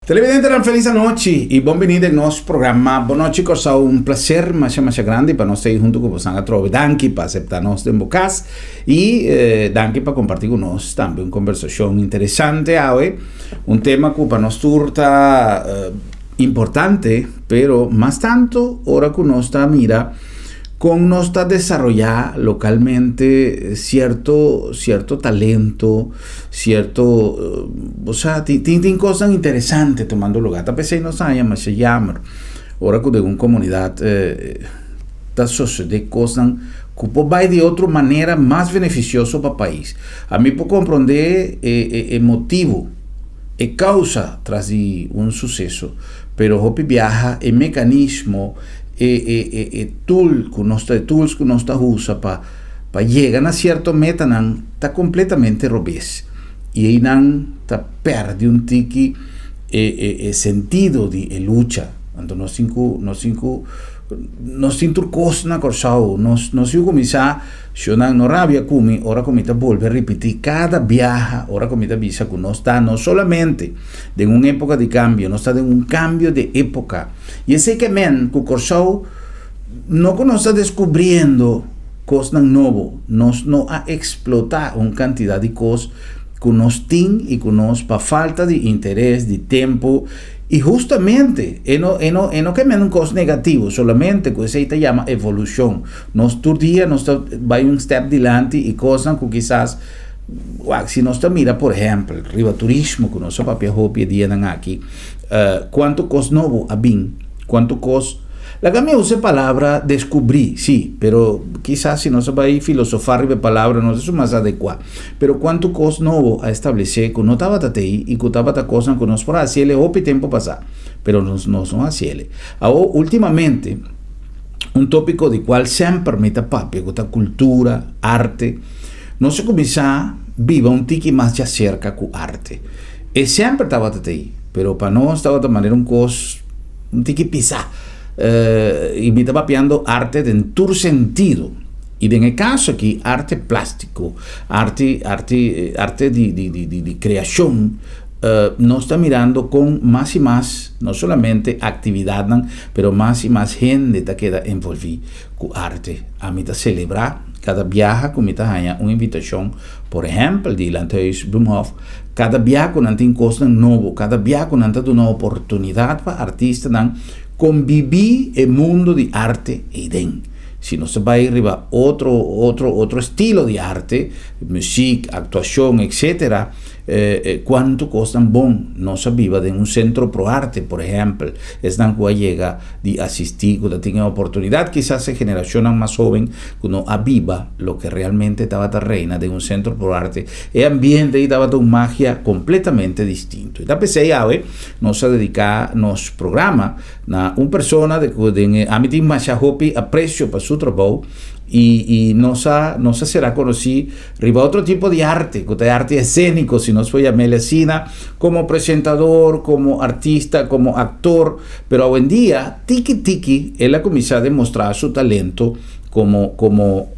Televidentenan felis anochi y bon bini den nos programa Bon Nochi Kòrsou. Un placer masha masha grandi pa nos ta ei hunto ku bosan atrobe. Danki pa asepta nos den bo kas y danki pa komparti ku nos tambe un kombersashon interesante awe. Un tema ku pa nos tur ta importante, pero mas tanto ora ku nos ta mira kon nos ta desaroyá lokalmente sierto sierto talento, sierto, bo sa, tin tin tin kosnan interesante tumando lugá. Ta p'esei nos haña masha yammer ora ku den un komunidat ta sosodé kosnan ku por bai di otro manera mas benefisioso pa pais. Ami por komprondé e e e motibu, e kousa tras di un suseso, pero hopi biaha e mekanismo, e e e e tool ku nos ta e tools ku nos ta usa pa pa yega na sierto metanan ta kompletamente robes i einan ta pèrdè un tiki e e e sentido di e lucha. Anto nos tin ku nos tin ku nos tin tur kos na Kòrsou nos nos yu kuminsá shonnan no rabia ku mi ora ku mi ta bolbe ripití kada biaha ora ku mi ta bisa ku nos ta no solamente den un époka di kambio nos ta den un kambio di époka. I esei ke men ku Kòrsou no ku nos ta deskubriendo kosnan nobo, nos no a eksplotá un kantidat di kos ku nos tin i ku nos pa falta di interes, di tempu i hustamente e no e no e no ke men un kos negativo, solamente ku esei ta yama evolushon. Nos tur dia nos ta bai un stèp dilanti i kosnan ku kisas wak si nos ta mira por ehèmpel riba turismo ku nos a papia hopi e dianan aki, Cuanto cos nobo a bin, cuanto cos, laga mi usa e palabra descubrí, sí, pero kisas si nos a bai filosofá riba e palabra no ta su mas adecuá, pero cuanto cos nobo a establece cu no tabata t'ei y cu tabata cosnan cu nos por a haciele hopi tempo pasá, pero nos nos no haciele. Awor, ultimamente, un tópico di cual semper mi ta papia cu ta cultura, arte, nos a cuminsa biba un tiki mas djacerca cu arte. E semper tabata ta ei, pero pa nos tabata manera un kos un tiki pisá. I mi ta papiando arte den tur sentido. I den e kaso aki arte plástiko, arte arte arte di di di di di kreashon, nos ta mirando kon mas i mas no solamente aktividatnan, pero mas i mas hende ta keda envolví ku arte. Ami ta selebrá kada biaha ku mi ta haña un invitashon, por ehèmpel di Landhuis Bloemhof, Kada bia ku nan tin kosnan nobo, kada bia ku nan ta duna oportunidat pa artistanan kombibí e mundo di arte eiden. Si nos ta bai riba otro otro otro estilo di arte, muziek, aktuashon, etsetera, kuantu kosnan bon nos a biba den un sentro pro arte, por ehèmpel, esnan ku a yega di asistí, ku ta tin e oportunidat, kisas e generashonnan mas hóben ku no a biba loke realmente tabata reina den un sentro pro arte. E ambiente ei tabata un magia completamente distinto. I ta p'esei awe nos a dedica nos programa na un persona de cu den e ami tin masha hopi aprecio pa su trabou i i nos a nos a sera conoci riba otro tipo di arte cu ta e arte escenico si nos por yam'el asina como presentador, como artista, como actor, pero awendia tiki tiki el a cuminsa demostra su talento como como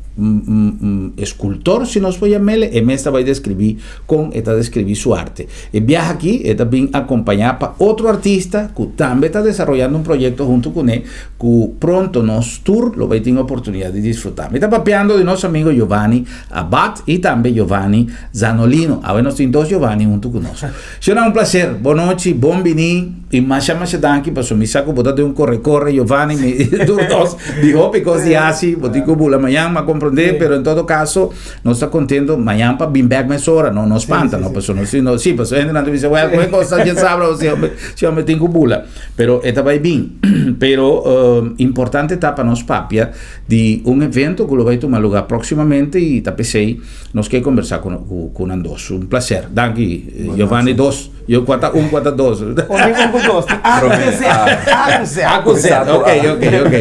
escultor, si nos por yam'el, e mes ta bai describí con e ta describí su arte. E biaha aki e ta bin acompañá pa otro artista cu tambe ta desaroyando un proyecto hunto cune cu pronto nos tur lo bai tin oportunidad di disfruta. Mi ta papiando di nos amigo Giovanni Abad y tambe Giovanni Zanolino. Awe nos tin dos Giovanni hunto cu nos. Shona un placer, bon nochi, bon bini y masha masha danki paso mi sa cu bo ta den un corre corre Giovanni mi tur dos di hopi cos di haci, bo tin cu bula mañan m'a comprende pero en todo caso nos ta contento mañan pa bin bek mesora no no spanta no paso nos no si paso hendenan ta bisa well cu e cos ta djasabra si hombre si hombre tin cu bula pero e ta bay bin pero importante ta pa nos papia di un evento cu lo bay tuma lugar proximamente y ta pesey Nos ke kombersá ku ku nan dos. Un plaser. Danki Giovanni dos. Yo kua ta un kua ta dos. Un tin un ku dos. Tin A ku Z. A ku Z. A ku Z. Ok, ok, ok.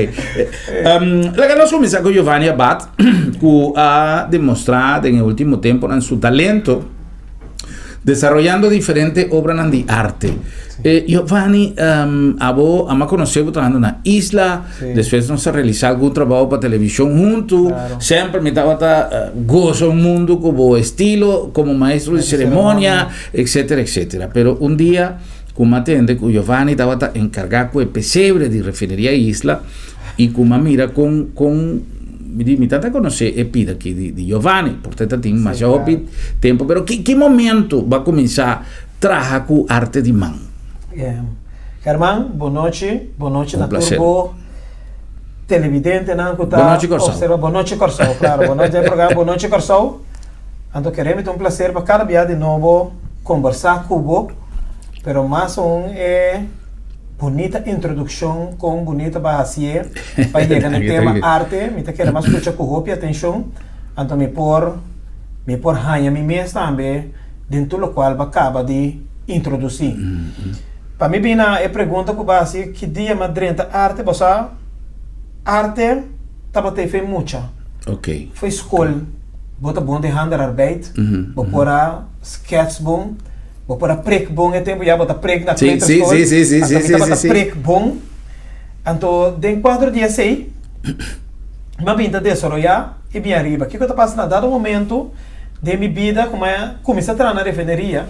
Laga nos kuminsá ku Giovanni Abad ku a demostrá den e último temponan su talento desaroyando diferente obranan di arte. Giovanni, abo a konosé bo trahando na Isla, despues nos a realisá algun trabou pa televishon huntu. Semper mi tabata gosa un mundu ku bo estilo komo maestro di seremonia, etsetera, etsetera. Pero un dia. Ku m'a tende ku Giovanni tabata enkargá ku e pesebre di Refineria Isla i ku m'a mira kon kon mi di mi tata konosé e pida aki di di Giovanni por ta tin masha hopi tempu pero ki ki momento bo a kuminsá traha ku arte di man? Herman, bon nochi, bon nochi na tur bo televidentenan ku ta observa, bon nochi Kòrsou, klaro, bon nochi den e programa Bon Nochi Kòrsou. Anto kere mi ta un placer pa kada bia di nobo kombersá ku bo, pero mas aun e bunita introdukshon kon bunita bo a hasié pa yega na e tema arte. Mi ta kere mas skucha ku hopi atenshon, anto mi por mi por haña mi mes tambe den tur lokual bo a kaba di introdusí. Pa mi bin na e pregunta ku bo a hasi ki dia mi a drenta arte, bo sa arte tabata e fe mucha. Fo'i skol. Bo ta bon den handararbeid, bo por a skets bon, bo por a prik bon e tempu ya bo ta prik na kleuterschool, anto mi tabata prik bon. Anto den kuadro di esei mi a bin ta desaroyá i bin ariba. Kiko ta pasa na dado momento den mi bida ku mi a kuminsá traha na refineria,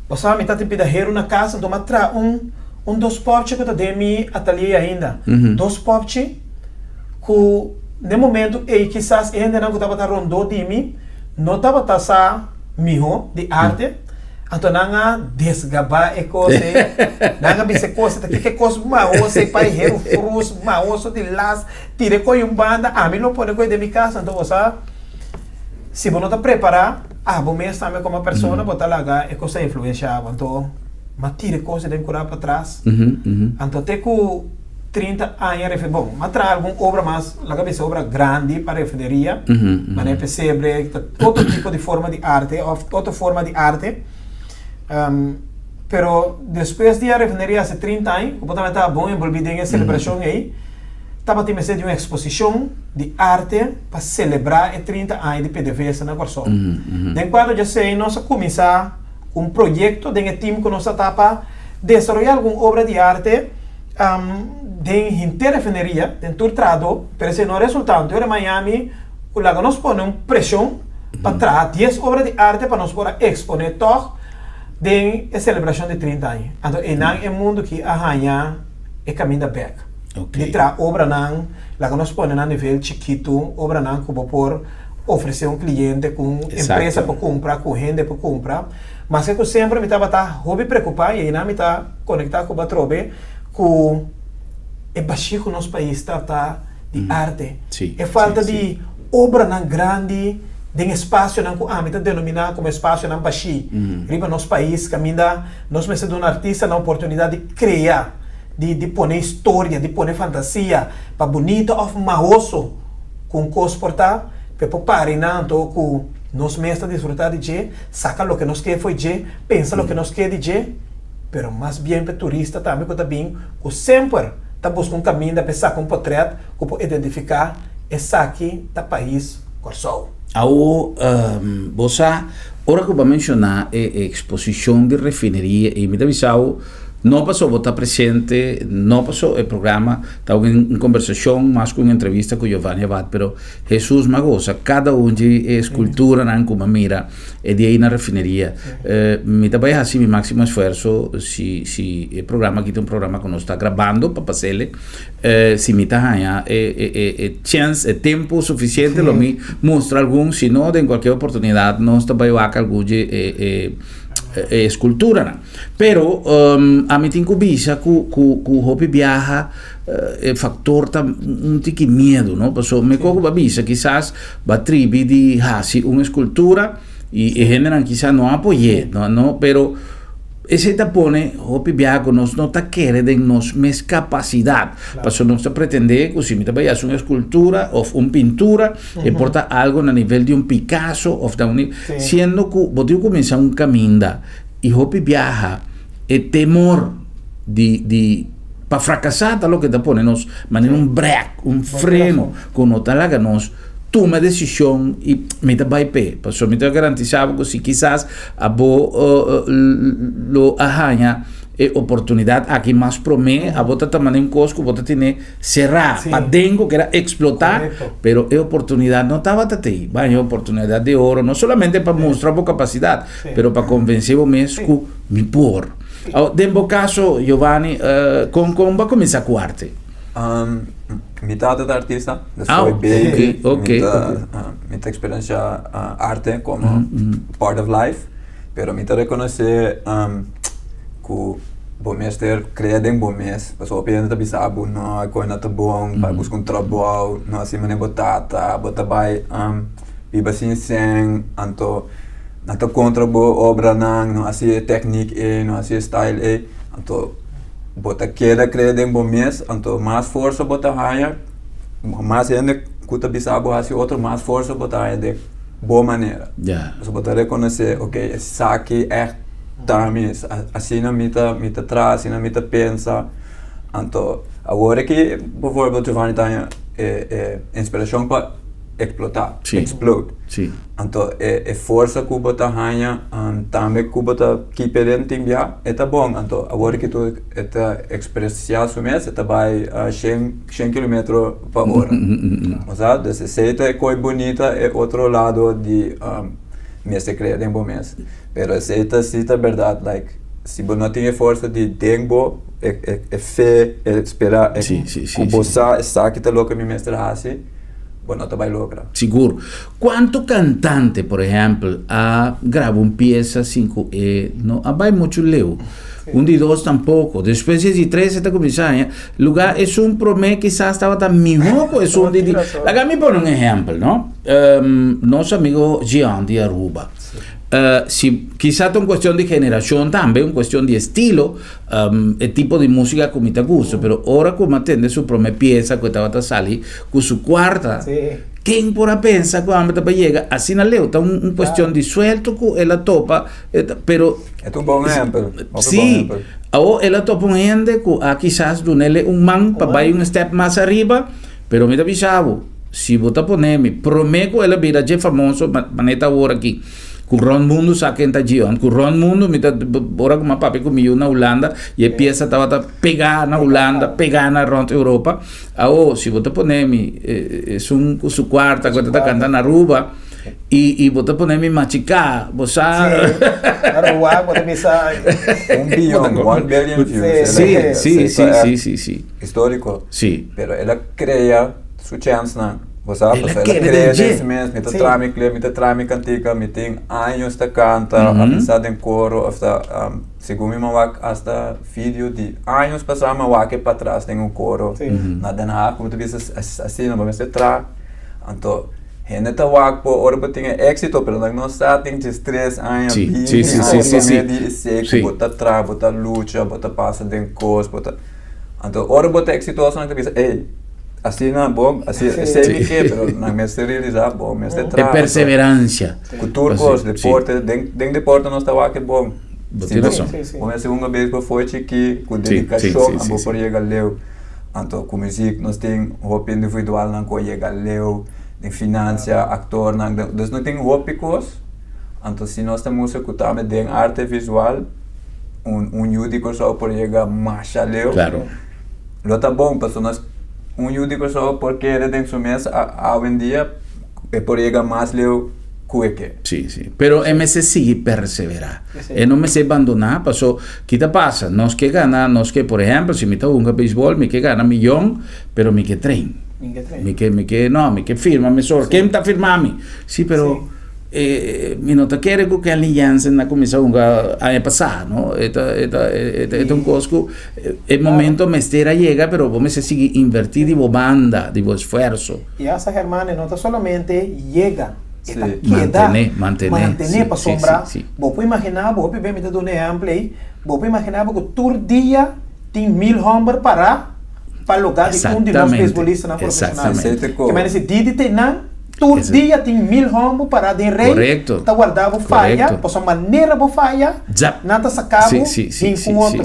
bo sa mi ta tin pida heru na kas anto mi a traha un un dos pòpchi ku ta den mi atalier ainda, dos pòpchi. Ku n'e momentu ei kisas e hendenan ku tabata rondó di mi no tabata sa mihó di arte, anto nan a desgabá e kos ei, nan a bisa e kos ei ta kiko e kos mahos ei pa e heru frus mahoso di las tira e koi un banda, ami lo pone koi den mi kas, anto bo sa si bo no ta prepará abo mes tambe komo persona bo ta laga e kos ta influenshá bo, anto m'a tira e kos ei den kurá patras, anto te ku. 30 aña refe bon m'a traha algun obra mas laga bisa obra grandi pa refineria manera pesebre ta otro tipo di forma di arte of otro forma di arte pero despues di a refineria hasi 30 aña ku bo tambe ta bon envolvi den e selebrashon ei tabatin mester di un eksposishon di arte pa selebrá e 30 aña di PDVSA na Kòrsou den kuadro di esei nos a kuminsá ku un proyekto den e tim ku nos ta ta pa desaroyá algun obra di arte den henter refineria, den tur trahadó, pero esei no a resultá. Anto ora Miami ku laga nos pone un preshon pa traha dies obra di arte pa nos por a eksponé tòg den e selebrashon di 30 aña. Anto einan e mundu ki a haña e kaminda bèk di traha obranan, laga nos pone na nivel chikitu, obranan ku bo por ofresé un kliente, ku un empresa por kumpra, ku hende por kumpra. Maske ku semper mi tabata hopi preokupá i einan mi ta konektá ku bo atrobe ku e bashí ku nos pais ta ta di arte. E falta di obranan grandi den espasionan ku ami ta denominá komo espasionan bashí riba nos pais kaminda nos mester duna artistanan oportunidat di krea, di di pone historia, di pone fantasia pa bunito òf mahoso ku un kos por ta, pa e por pari nan anto ku nos mes ta disfrutá di dje. Saka loke nos ke fo'i dje, pensa loke nos ke di dje, pero mas bien p'e turista tambe ku ta bin ku semper ta buska un kaminda p'e saka un potrèt ku por identifiká esaki ta pais Kòrsou. Awo, bo sa, ora ku bo a menshoná e eksposishon di refineria ei, mi ta bisa bo, no paso bo ta presente, no paso e programa ta un kombersashon mas ku un entrevista ku Giovanni Abad, pero Hesus m'a gosa kada un dje e eskulturanan ku m'a mira e dia ei na refineria. Mi ta bai hasi mi máksimo esfuerso si si e programa aki ta un programa ku nos ta grabando pa pas'ele, si mi ta haña e e e e chèns, e tempu sufisiente lo mi mustra algun, si no den kualke oportunidat nos ta bai wak algun dje e e e eskulturanan. Pero ami tin ku bisa ku ku ku hopi biaha e faktor ta un tiki miedu no paso mi koko ba bisa kisas ba tribi di hasi un eskultura i e hendenan kisa no apoy'é no no pero esei ta pone hopi biaha ku nos no ta kere den nos mes kapasidat paso nos ta pretendé ku si mi ta bai hasi un eskultura òf un pintura e por ta algu na nivel di un Picasso òf ta un siendo ku bo tin ku kuminsá un kaminda i hopi biaha e temor di di pa frakasá ta loke ta pone nos manera un brek, un freno ku no ta laga nos tuma desishon i mi ta bai p'e. Pasobra mi ta garantisá bo ku si kisas abo lo a haña e oportunidat aki mas promé, abo ta ta manera un kos ku bo ta tene será paden ku keda eksplotá, pero e oportunidat no tabata t'ei. Bo a haña e oportunidat di oro no solamente pa mustra bo kapasidat, pero pa konvensé bo mes ku mi por. Awo, den bo kaso, Giovanni, kon kon bo a kuminsá ku arte? Mi tata ta artista, dus fo'i baby mi ta eksperensiá arte komo part of life, pero mi ta rekonosé ku bo mester krea den bo mes, pasobra hopi hende ta bisa bo no e kos no ta bon, bai buska un trabou, no hasi manera bo tata, bo ta bai biba sin sèn, anto nan ta kontra bo obranan, no hasi e teknik ei, no hasi e style ei, anto bo ta keda krea den bo mes, anto mas forsa bo ta haña, mas hende ku ta bisa bo hasi otro, mas forsa bo ta haña den bo manera. Pasobra bo ta rekonosé, ok, esaki ègt ta mi, asina mi ta mi ta traha, asina mi ta pensa. Anto awor aki bivoorbeeld Giovanni ta haña e e inspirashon pa eksplotá, explode. Anto e e forsa ku bo ta haña tambe ku bo ta keep e den tin bia e ta bon. Anto awor ki tur e ta ekspresiá su mes e ta bai shen shen kilometro pa ora. Bo sa? Dus esei ta e koi bunita e otro lado di mester krea den bo mes. Pero esei ta si ta bèrdat like si bo no tin e forsa di den bo e e e fe e spera e ku bo sa esaki ta loke mi mester hasi bo no ta bai logra. Sigur. Cuanto cantante, por ehempel, a graba un pieza sin cu e no a bay mucho leu? Un di dos tampoco. Despues di tres e ta cuminsa haña lugar. Esun prome kisas tabata miho cu esun di di. Laga mi pone un ehempel, no? Nos amigo Jean di Aruba. Si kisa ta un cuestion di generacion tambe, un cuestion di estilo, e tipo di musica cu mi ta gusta, pero ora cu mi a tende su prome pieza cu e tabata sali cu su cuarta, Ken por a pensa cu amba ta pa yega asina leu? Ta un cuestion di suelto cu el a topa, pero... E ta un bon ehempel. Sí, awo el a topa un hende cu a kisas dunele un man pa bay un step mas ariba, pero mi ta bisa bo, si bo ta pone mi, prome cu el a bira dje famoso, manera ta awor aki, Ku rònt mundu sa ken ta Gion. Ku rònt mundu mi ta ora ku mi a papia ku mi yu na Hulanda i e piesa tabata pegá na Hulanda, pegá na rònt Europa. Awo si bo ta pone mi esun ku su kuarta ku e ta kanta na Aruba i i bo ta pone mi machiká bo sa. Sí, Aruba bo ta bisa. Un bion, one billion views. Sí, sí, sí, sí, sí, sí. Histórico. Sí. Pero el a krea su chènsnan. Bo sa, El a pasobra el a kere kere den den dje. su mes, mi ta Sí. traha mi clip, mi ta traha mi kantika, mi tin años ta kanta, a mi sa den koro of ta, segun mi m'a wak hasta video di años pasá m'a wak e patras den un koro Sí. na Den Haag, ku mi ta bisa asina bo mester traha. Anto hende ta wak bo ora bo tin e éxito, pero nan no sa tin diestres aña, Sí, binti sí, sí, sí, aña sí, sí. promé di esei ku Sí. bo ta traha, bo ta lucha, bo ta pasa den kos, bo ta, anto ora bo ta eksitoso nan ta bisa, ey. Asina bo, asi esei mi ke, pero nan mester realisa bo mester E traha. perseverancia. Ku tur kos, deporte, den den deporte nos ta wak e bon. Bo tin rason. Bo mester hunga beisbol for chikí, ku dedikashon abo por yega leu. Anto ku muzik nos tin hopi individualnan ku a yega leu, den finansia, aktornan, dus no tin hopi kos. Anto si nos ta mustra ku tambe den arte visual un un yu di Kòrsou por yega masha leu. Lo ta bon pasobra nos un yu di Kòrsou por kere den su mes awendia e por yega mas leu ku e ke. Sí, sí. Pero e mester sigui perseverá. E no mester bandoná paso ki ta pasa? Nos ke gana, nos ke, por ehèmpel, si mi ta hunga beisbòl mi ke gana miyon, pero mi ke train. Mi ke, mi ke, no, mi ke firma mesora. Ken ta firma mi? Sí, pero. Mi no ta kere ku Kenley Jansen a kuminsá hunga aña pasá, no? E ta, e ta, e ta, e ta un kos ku e momento mester a yega, pero bo mester sigui invertí di bo banda, di bo esfuerso. I hasta Germán, e no ta solamente yega, e ta keda. Mantené, mantené. Mantené, pasobra bo por imaginá bo, hopi bes mi ta duna e ehèmpel ei, bo por imaginá bo ku tur dia tin mil hòmber pará pa lugá di un di nos beisbolistanan profeshonal. Ke mester si Didi ta einan. Tur dia tin mil hòmber pará den rei ta warda bo faya, pasobra manera bo faya, nan ta saka bo bin ku un otro.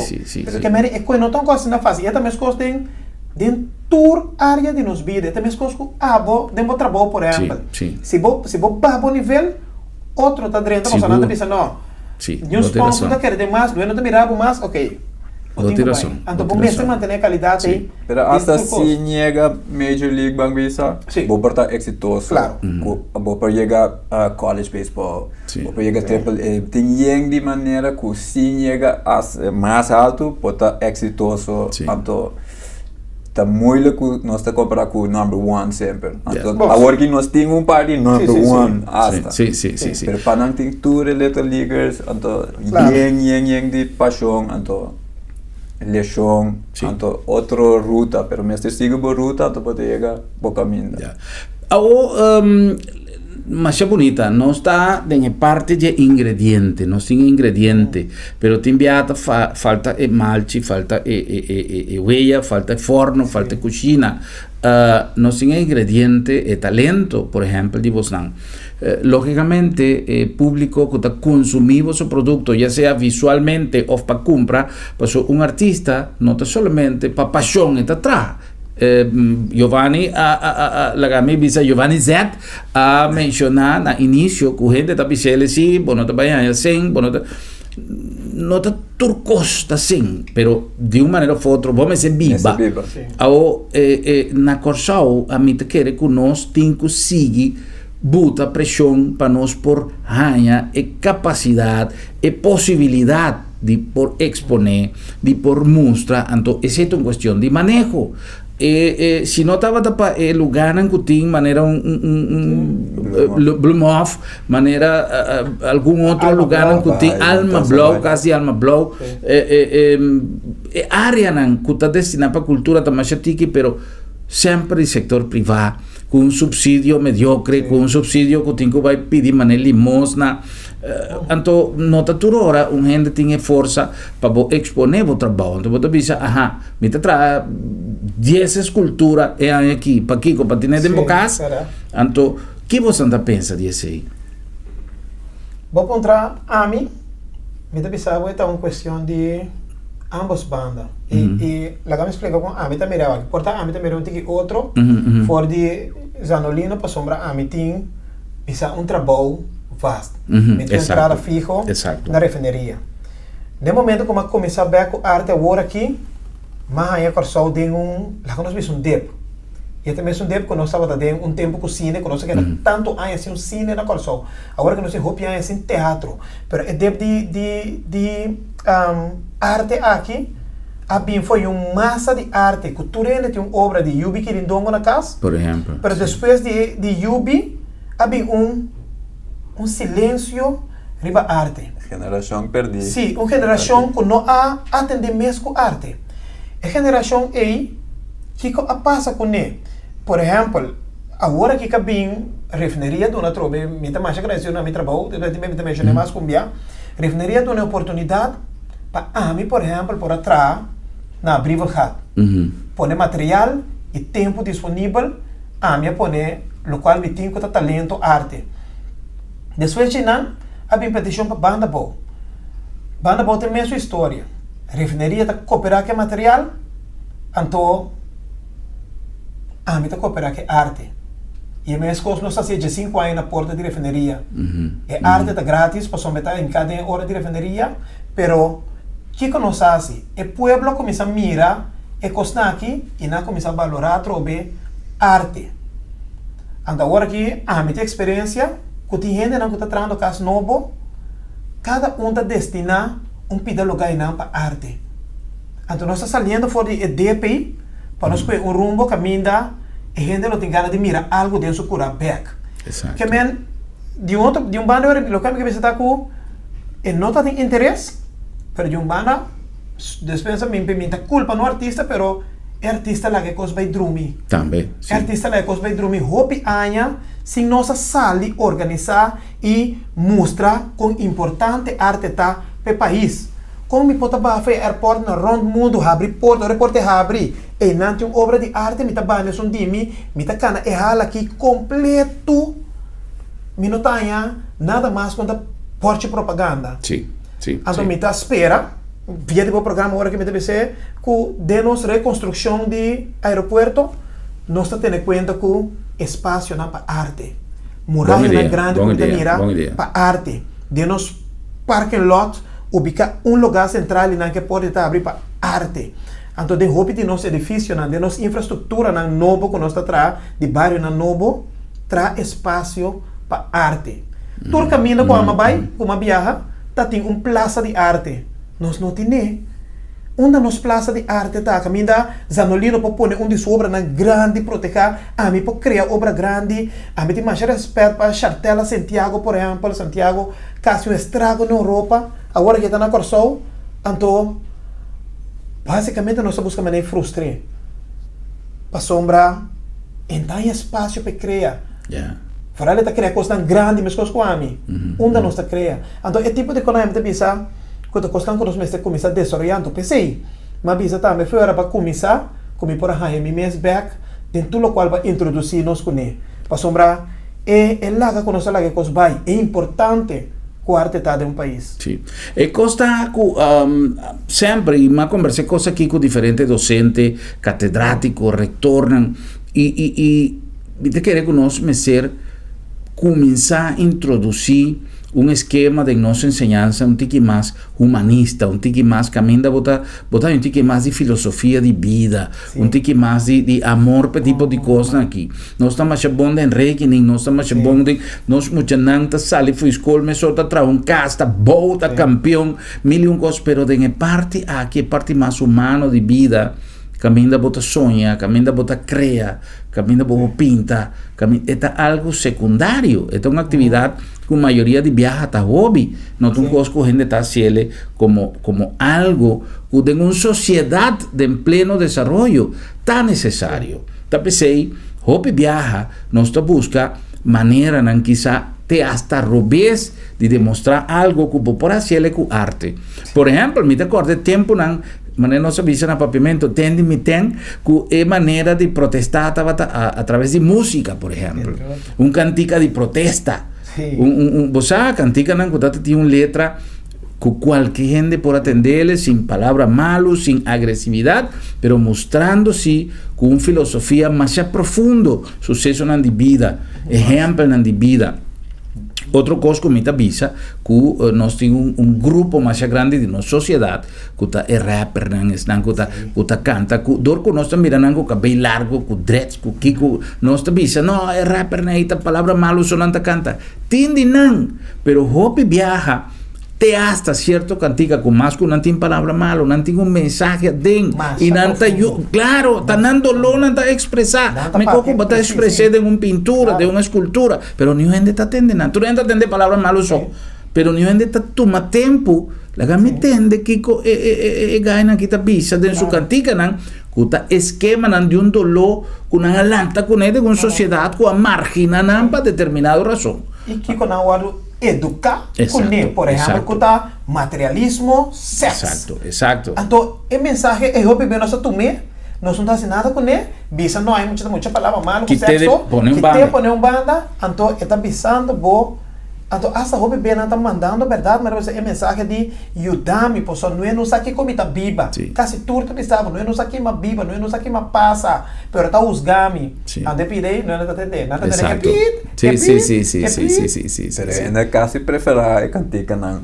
Ke meri e koe no ta un kos asina fásil. E ta meskos den den tur área di nos bida. E ta meskos ku abo den bo trabou, por ehèmpel. Si bo si bo baha bo nivel, otro ta drenta pasobra nan ta bisa, no, niun sponsor ta kere den mas, dueno ta mira bo mas, oke. Bo ku tin ku bai. Anto bo mester mantené e kalidat ei. Pero asta si yega Major League ban bisa, bo por ta eksitoso. Bo por yega college baseball, bo por yega triple A. Tin yen di manera ku si yega mas altu bo ta eksitoso. Anto ta moeilijk ku nos ta kompara ku number one semper. Anto awor ki nos tin un par di number one asta. Pero pa nan tin tur e little leaguers anto yen yen yen di pashon anto leshon anto otro ruta pero mester sigui bo ruta anto bo ta yega bo kaminda. Awor masha bunita nos ta den e parti dje ingrediente nos tin e ingrediente pero tin bia ta falta e malchi falta e weya falta e forno falta e kushina nos tin e ingrediente e talento por ehempel di bosnan logicamente e publico cu ta consumi boso producto ya sea visualmente of pa cumpra pasobra un artista no ta solamente pa pasion e ta traha Giovanni a a a laga mi bisa Giovanni Zet a menciona na inicio cu hende ta bisele si bo no ta bay haña cen bo no ta no ta tur cos ta cen pero di un manera of otro bo mester biba awo na Corsou ami ta kere cu nos tin cu sigui buta presion pa nos por haña e capacidad e posibilidad di por exponé, di por mustra, anto esei ta un cuestion di maneho. E, e, si no tabata pa e lugarnan cu tin manera un, un, un, un Bloemhof, manera uh, algun otro lugarnan cu tin Alma Blauw, cas di Alma Blauw, e, e, e, e areanan cu ta destina pa cultura ta masha tiki, pero semper di sector priva, cu un subsidio mediocre, cu un subsidio cu tin cu bay pidi mane limosna, Anto no ta tur ora un hende tin e forsa pa bo eksponé bo trabou. Anto bo ta bisa, aha, mi ta traha dies eskultura e aña aki. Pakiko? Pa tene den bo kas? Anto, ki boso ta pensa di esei? Bo puntra ami, mi ta bisa bo e ta un kuestion di ambos banda. I laga mi splika kon ami ta mira awor. Por ta ami ta mira un tiki otro for di Zanolino pasobra ami tin. Bisa un trabou vast. Mi tin un entrada fiho na refineria. Den momento ku mi a kuminsá bèk ku arte awor aki, mi a haña Kòrsou den un, laga nos bisa un dip. I e ta mes un dip ku nos tabata den un tempu ku sine, ku nos a keda tantu aña sin un sine na Kòrsou. Awor ku nos tin hopi aña sin teatro. Pero e dip di di di arte aki a bin for di un masa di arte ku tur hende tin un obra di Yubi Kirindongo na kas. Por ehempel. Pero despues di di Yubi a bin un un silensio riba arte. Generashon perdí. Sí, un generashon ku no a atendé mes ku arte. E generashon ei, kiko a pasa kuné? Por ehempel, awor aki ka bin refineria duna atrobe, mi ta masha agradesido na mi trabou, mi ta menshoné mas ku un bia, refineria duna e oportunidat Pa ami, por ehèmpel, por a traha na Brievengat. Pone material i tempu disponibel, ami a pone lokual mi tin ku ta talento arte. Despues dje nan a bin petishon pa Banda Bou. Banda Bou ta e mesun historia. Refineria ta koperá ku e material, anto ami ta koperá ku e arte. I e mes kos nos ta hasi dje sinku aña na porta di refineria. E arte ta gratis pasobra ta hinká den e ora di refineria, pero kiko nos a hasi? E pueblo a kuminsá mira e kosnan aki i nan a kuminsá balorá atrobe arte. Anto awor aki ami tin eksperensia ku tin hendenan ku ta trahando kas nobo, kada un ta destiná un pida lugá einan pa arte. Anto nos ta saliendo for di e DP pa nos kohe un rumbo kaminda e hende lo tin gana di mira algu den su kura bek. Ke men, di un otro, di un banda loke mi ke bisa ta ku e no ta tin interes, pero di un banda despensa mi mi ta kulpa no artista pero e artista laga e kos bai drumi. Tambe, si. E artista laga e kos bai drumi hopi aña sin nos a sali organisá i mustra kon importante arte ta pa e pais. Kon mi por ta baha for e airport na rond mundu habri porta, ora e porta e habri einan tin un obra di arte mi ta baha mesun di mi, mi ta kana e hal aki kompletu mi no ta haña nada mas ku ta porchi propaganda. Sí, sí, Anto mi ta spera via di bo programa ora ki mi ta bis'é ku den nos rekonstrukshon di aeropuerto nos ta tene kuenta ku espasionan pa arte, murayanan grandi ku mi ta mira pa arte den nos parking lot. Ubica un lugar central y nan ke por di ta abri pa arte. arte. Anto den hopi di nos edificionan, den nos infrastructuranan nobo cu nos ta traha, di barionan nobo, traha espacio pa arte. Tur caminda cu ama bay, cu ma biaha, ta tin un plaza di arte. Nos no tine. Unda nos plaza di arte ta? Caminda Zanolino por pone un di su obranan grandi proteha, ami por crea obra grandi, ami tin masha respet pa Shartella Sentiago por ehempel, Santiago casi un estrago na Europa, awor aki e ta na Corsou, anto basicamente nos ta busca manera di frustr'e, pasobra e no ta haña espacio pa e crea. Vooral e ta crea cosnan grandi mescos cu ami, unda nos ta crea? Anto e tipo di konan mi ta bisa ku ta kosnan ku nos mester kuminsá desaroyá. Anto p'esei mi a bisa tambe fuera pa kuminsá ku mi por a haña mi mes bèk den tur lokual pa introdusí nos kuné. Pasobra e e laga ku nos a laga e kos bai. E importante ku arte ta den un pais. Sí. E kos ta ku semper i mi a kombersá e kos aki ku diferente dosente, katedrátiko, rektornan i i i mi ta kere ku nos mester kuminsá introdusí un eskema den nos enseñansa un tiki mas humanista, un tiki mas kaminda bo ta bo ta un tiki mas di filosofia di bida, un tiki mas di di amor pa e tipo di kosnan aki. Nos ta masha bon den rekening, nos ta masha bon den nos muchanan ta sali for skol mesora ta traha un kas, ta bou, ta kampeon, mil i un kos, pero den e parti aki, e parti mas humano di bida, kaminda bo ta soña, kaminda bo ta krea, kaminda bo por pinta, kaminda e ta algu sekundario, e ta un aktividat ku mayoria di biaha ta hobi, no ta un kos ku hende ta hasiel komo komo algu ku den un sosiedat den pleno desaroyo ta nesesario. Ta p'esei hopi biaha nos ta buska maneranan kisa te asta robes di demostrá algu ku bo por hasiel ku arte. Por ehèmpel, mi ta kòrda e tempunan Manera nos a bisa na Papiamento, ten di mi ten, ku e manera di protestá tabata a, a traves di músika, por ehèmpel. Un kantika di protesta. Un, un, un, bo sa, kantikanan ku tabata tin un letra ku kualke hende por a tendele sin palabra malu, sin agresividat, pero mustrando si ku un filosofia masha profundo, susesonan di bida, ehèmpelnan di bida. Otro kos ku mi ta bisa, ku nos tin un, un grupo masha grandi di nos sosiedat ku ta e rappernan, esnan ku ta ku ta kanta ku dor ku nos ta mira nan ku kabei largo, ku dreads, ku kiko, nos ta bisa no e rappernan ei ta palabra malu so nan ta kanta. Tin di nan, pero hopi biaha te asta sierto kantika ku mas ku nan tin palabra malu, nan tin un mensahe aden i nan ta yu, klaro, ta nan doló nan ta ekspresá. Mekor ku bo ta ekspres'é den un pintura, den un eskultura, pero niun hende ta tende nan. Tur hende ta tende palabra malu so. Pero niun hende ta tuma tempu, laga mi tende kiko e e e e gainan aki ta bisa den su kantikanan, ku ta eskemanan di un doló ku nan a lanta kuné den un sosiedat ku a marginá nan pa determinado rason. I kiko nan wòrdu eduká kuné, por ehèmpel ku ta materialismo, sèks. Eksakto, eksakto. Anto e mensahe ei hopi bes nos a tum'é, nos no ta hasi nada kuné, bisa no hay mucha mucha palabra malu ku sèkso, kit'é pone un banda, anto e ta bisando bo. Anto asta hopi benan ta mandando bèrdat, mi ta bisa e mensahe di yuda mi pasobra no e no sa kiko mi ta biba. Kasi tur ta bisa bo, no e no sa kima biba, no e no sa kima pasa, pero ta husga mi. Anto e pidi ei, no e ta tende. Nan ta tende ke piit, ke piit, ke piit. Pero hende kasi preferá e kantikanan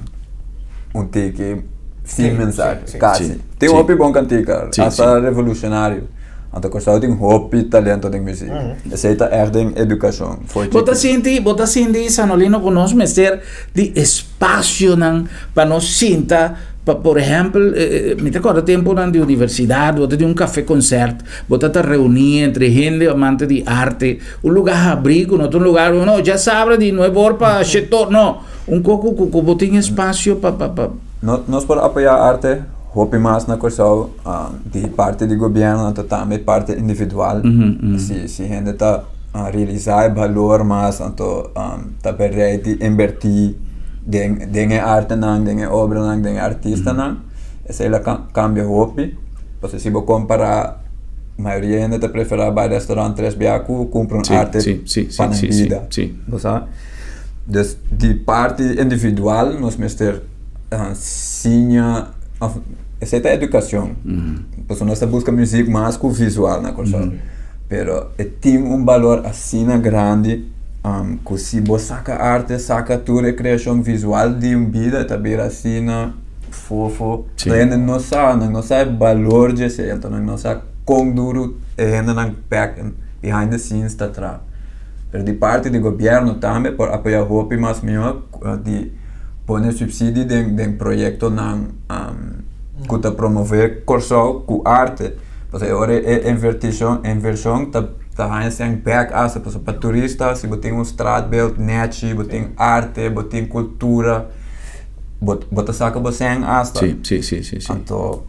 un tiki sin mensahe, kasi. Tin hopi bon kantika, asta revolushonario. Anto Kòrsou tin hopi talento den muzik. Esei ta ègt den edukashon. For Bo ta sinti, bo ta sinti Sanolino ku nos mester di espasionan pa nos sinta pa por ehèmpel mi ta kòrda tempunan di universidat bo ta tin un kafé konsèrt bo ta ta reuní entre hende amante di arte un lugá habrí ku no ta un lugá no djasabra di nuebe or pa shete or no un koko ku bo tin espasio pa pa pa. Nos por apoyá arte hopi mas na Kòrsou di parti di gobièrnu anto tambe parti individual. Si si hende ta realisá e balor mas anto ta bereid di inbertí den den e artenan, den e obranan, den e artistanan, esei lo kambia hopi. Pasobra si bo kompará mayoria hende ta preferá bai restaurant tres bia ku kumpra un arte pa nan bida. Bo sa? Dus di parti individual nos mester siña of esei ta educacion. Pasobra nos ta busca muziek mas cu visual na Kòrsou. Pero e tin un balor asina grandi cu si bo saca arte, saca tur e creacion visual di un bida e ta bira asina. Fofo. Sí. Hende no sa, nan no sa e balor di esei, anto nan no sa kon duru e hendenan back behind the scenes ta traha. Pero di parti di gobierno tambe por apoya hopi mas mihó di pone subsidie den den proyectonan ku ta promove Kòrsou ku arte. Pasobra e ora e invertishon invershon ta ta haña sèn bèk asta pasobra pa turista si bo tin un straatbeeld nèchi, bo tin arte, bo tin kultura. Bo bo ta saka bo sèn asta. Sí, sí, sí, sí, sí. Anto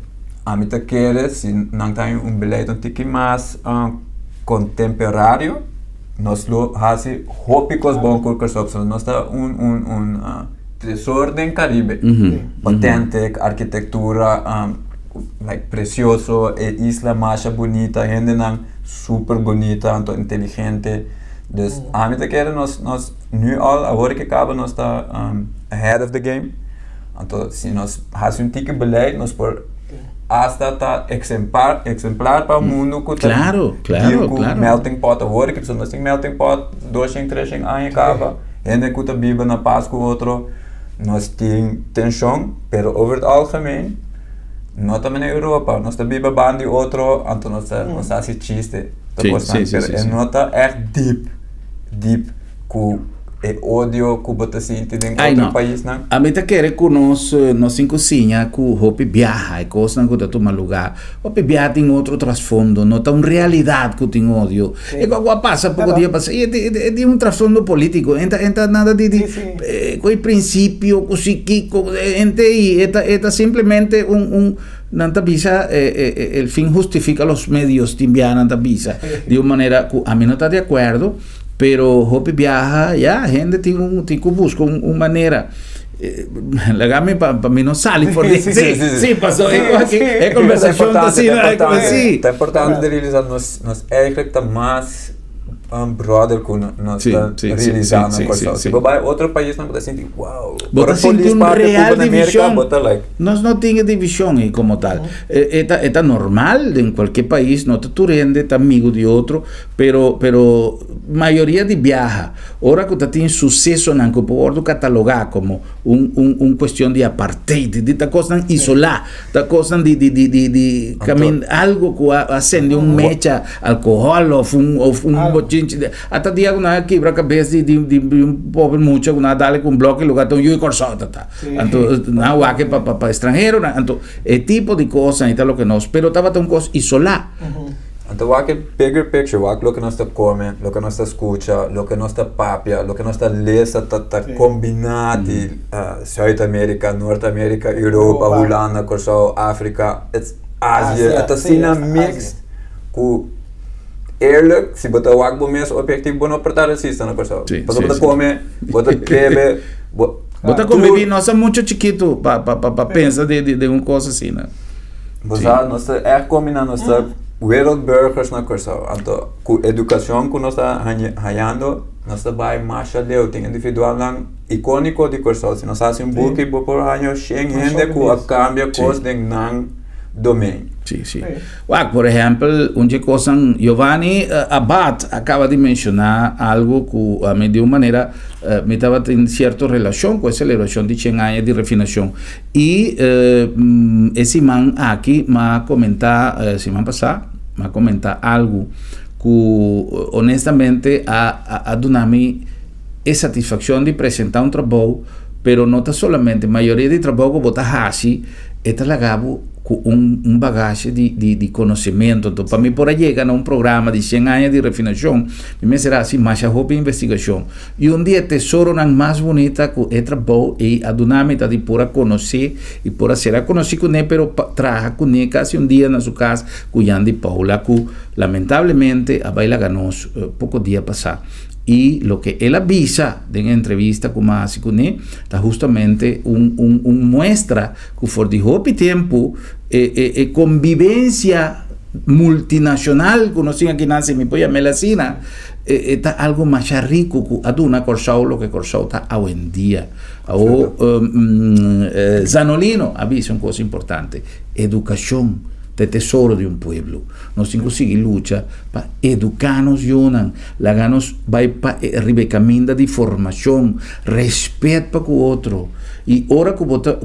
ami ta kere si nan ta haña un beleid un tiki mas kontemperario nos lo hasi hopi kos bon ku Kòrsou pasobra nos ta un un un tresor den Karibe. Outentik, arkitektura like presioso, e isla masha bunita, hendenan super bunita anto inteligente. Dus ami ta kere nos nos Nu al, awor ke kaba nos ta ahead of the game. Anto si nos hasi un tiki beleid nos por hasta ta eksempar eksemplar pa mundu ku ta Claro, claro, deal ku claro. melting pot awor ke pasobra nos tin melting pot doshen treshen aña kaba hende ku ta biba na pas ku otro nos tin tenshon pero over het algemeen no ta manera Europa nos ta biba banda di otro anto nos ta nos ta hasi chiste ta Sí, kosnan sí, sí, pero sí, e sí. no ta ègt deep. Deep ku e odio ku bo ta sinti den Ai otro no. paisnan. Ami ta kere ku nos nos tin ku siña ku hopi biaha e kosnan ku ta tuma lugá. Hopi biaha tin otro trasfondo, no ta un realidat ku tin odio. E kos ku a pasa poko dia pasá e e tin un trasfondo polítiko, e ta e ta nada di di ku e prinsipio ku si kiko, hende ei e ta e ta simplemente un un Nan ta bisa el fin hustifica los medios tin biaha nan ta bisa di un manera ku ami no ta di akuerdo pero hopi biaha ya hende tin un tin ku buska un un manera laga mi pa pa mi no sali for di Sí, sí, sí. sí paso e aki e kombersashon ta asina Ta sí importante di realisa nos nos eigenlijk ta mas un brother ku nos ta realisa na Kòrsou. Si bo bai otro paisnan bo ta sinti wow. Bo ta sinti un real divishon. Nos no tin e divishon ei komo tal. E ta e ta normal den kualke pais no ta tur hende ta amigu di otro pero pero mayoria di biaha ora ku ta tin susesonan ku por wòrdu katalogá komo un un un kuestion di apartheid di ta kosnan isolá. Ta kosnan di di di di di kamin algo ku a sende un mecha alkohòl òf un òf un bochinchi de ata dia ku nan a kibra kabes di di di un pober mucha ku nan a dal ku un blòk i loke ta un yu di Kòrsou ta ta anto nan a wak pa pa pa estranheronan anto e tipo di kosnan ei ta loke nos pero tabata un kos isolá. Anto wak e bigger picture, wak loke nos ta kome, loke nos ta skucha, loke nos ta papia, loke nos ta lesa ta ta kombiná di Zuid Amerika, Noord Amerika, Europa, Hulanda, Kòrsou, Afrika, it's Azië. E ta asina mixed ku eerlijk si bo ta wak bo mes objectief bo no por ta racista na Kòrsou. Pasobra bo ta kome, bo ta bebe, bo Bo ta konbibí, nos ta mucho chikitu pa pa pa pensa di di un kos asina. Bo sa, nos ta ègt kombiná, nos ta wereldburgers na Kòrsou. Anto ku edukashon ku nos ta hañando, nos ta bai masha leu. Tin individualnan ikóniko di Kòrsou. Si nos hasi un buki, bo por haña shen hende ku a kambia kos den nan domein. Sí, sí. Wak, por ehèmpel, un dje kosnan, Giovanni Abad a kaba di menshoná algu ku ami di un manera mi tabatin sierto relashon ku e selebrashon di shen aña di refinashon. I e siman aki m'a komentá, siman pasá, m'a komentá algu ku honestamente a a duna mi e satisfakshon di presentá un trabou, pero no ta solamente, mayoria di trabou ku bo ta hasi e ta laga bo ku un un bagashi di di di konosementu. Anto pa mi por a yega na un programa di shen aña di refinashon, mi mester hasi masha hopi investigashon. I un di e tesoronan mas bunita ku e trabou ei a duna mi ta di por a konosé i por a sera konosí kuné pero pa traha kuné kasi un dia na su kas ku Yandy Paula ku lamentablemente a bai laga nos poko dia pasá. I loke el a bisa den e entrevista ku mi a hasi kuné ta hustamente un un un muestra ku for di hopi tempu e e e kombibensia multinashonal ku nos tin aki nan si mi por yam'el asina E ta algo masha rico cu a duna Corsou loke Corsou ta awendia. Awo Zanolino a bisa un cos importante, educacion. Ta e tesoro di un pueblo. Nos tin ku sigui lucha pa eduká nos yunan, laga nos bai pa riba e kaminda di formashon, respet pa ku otro. I ora ku bo ta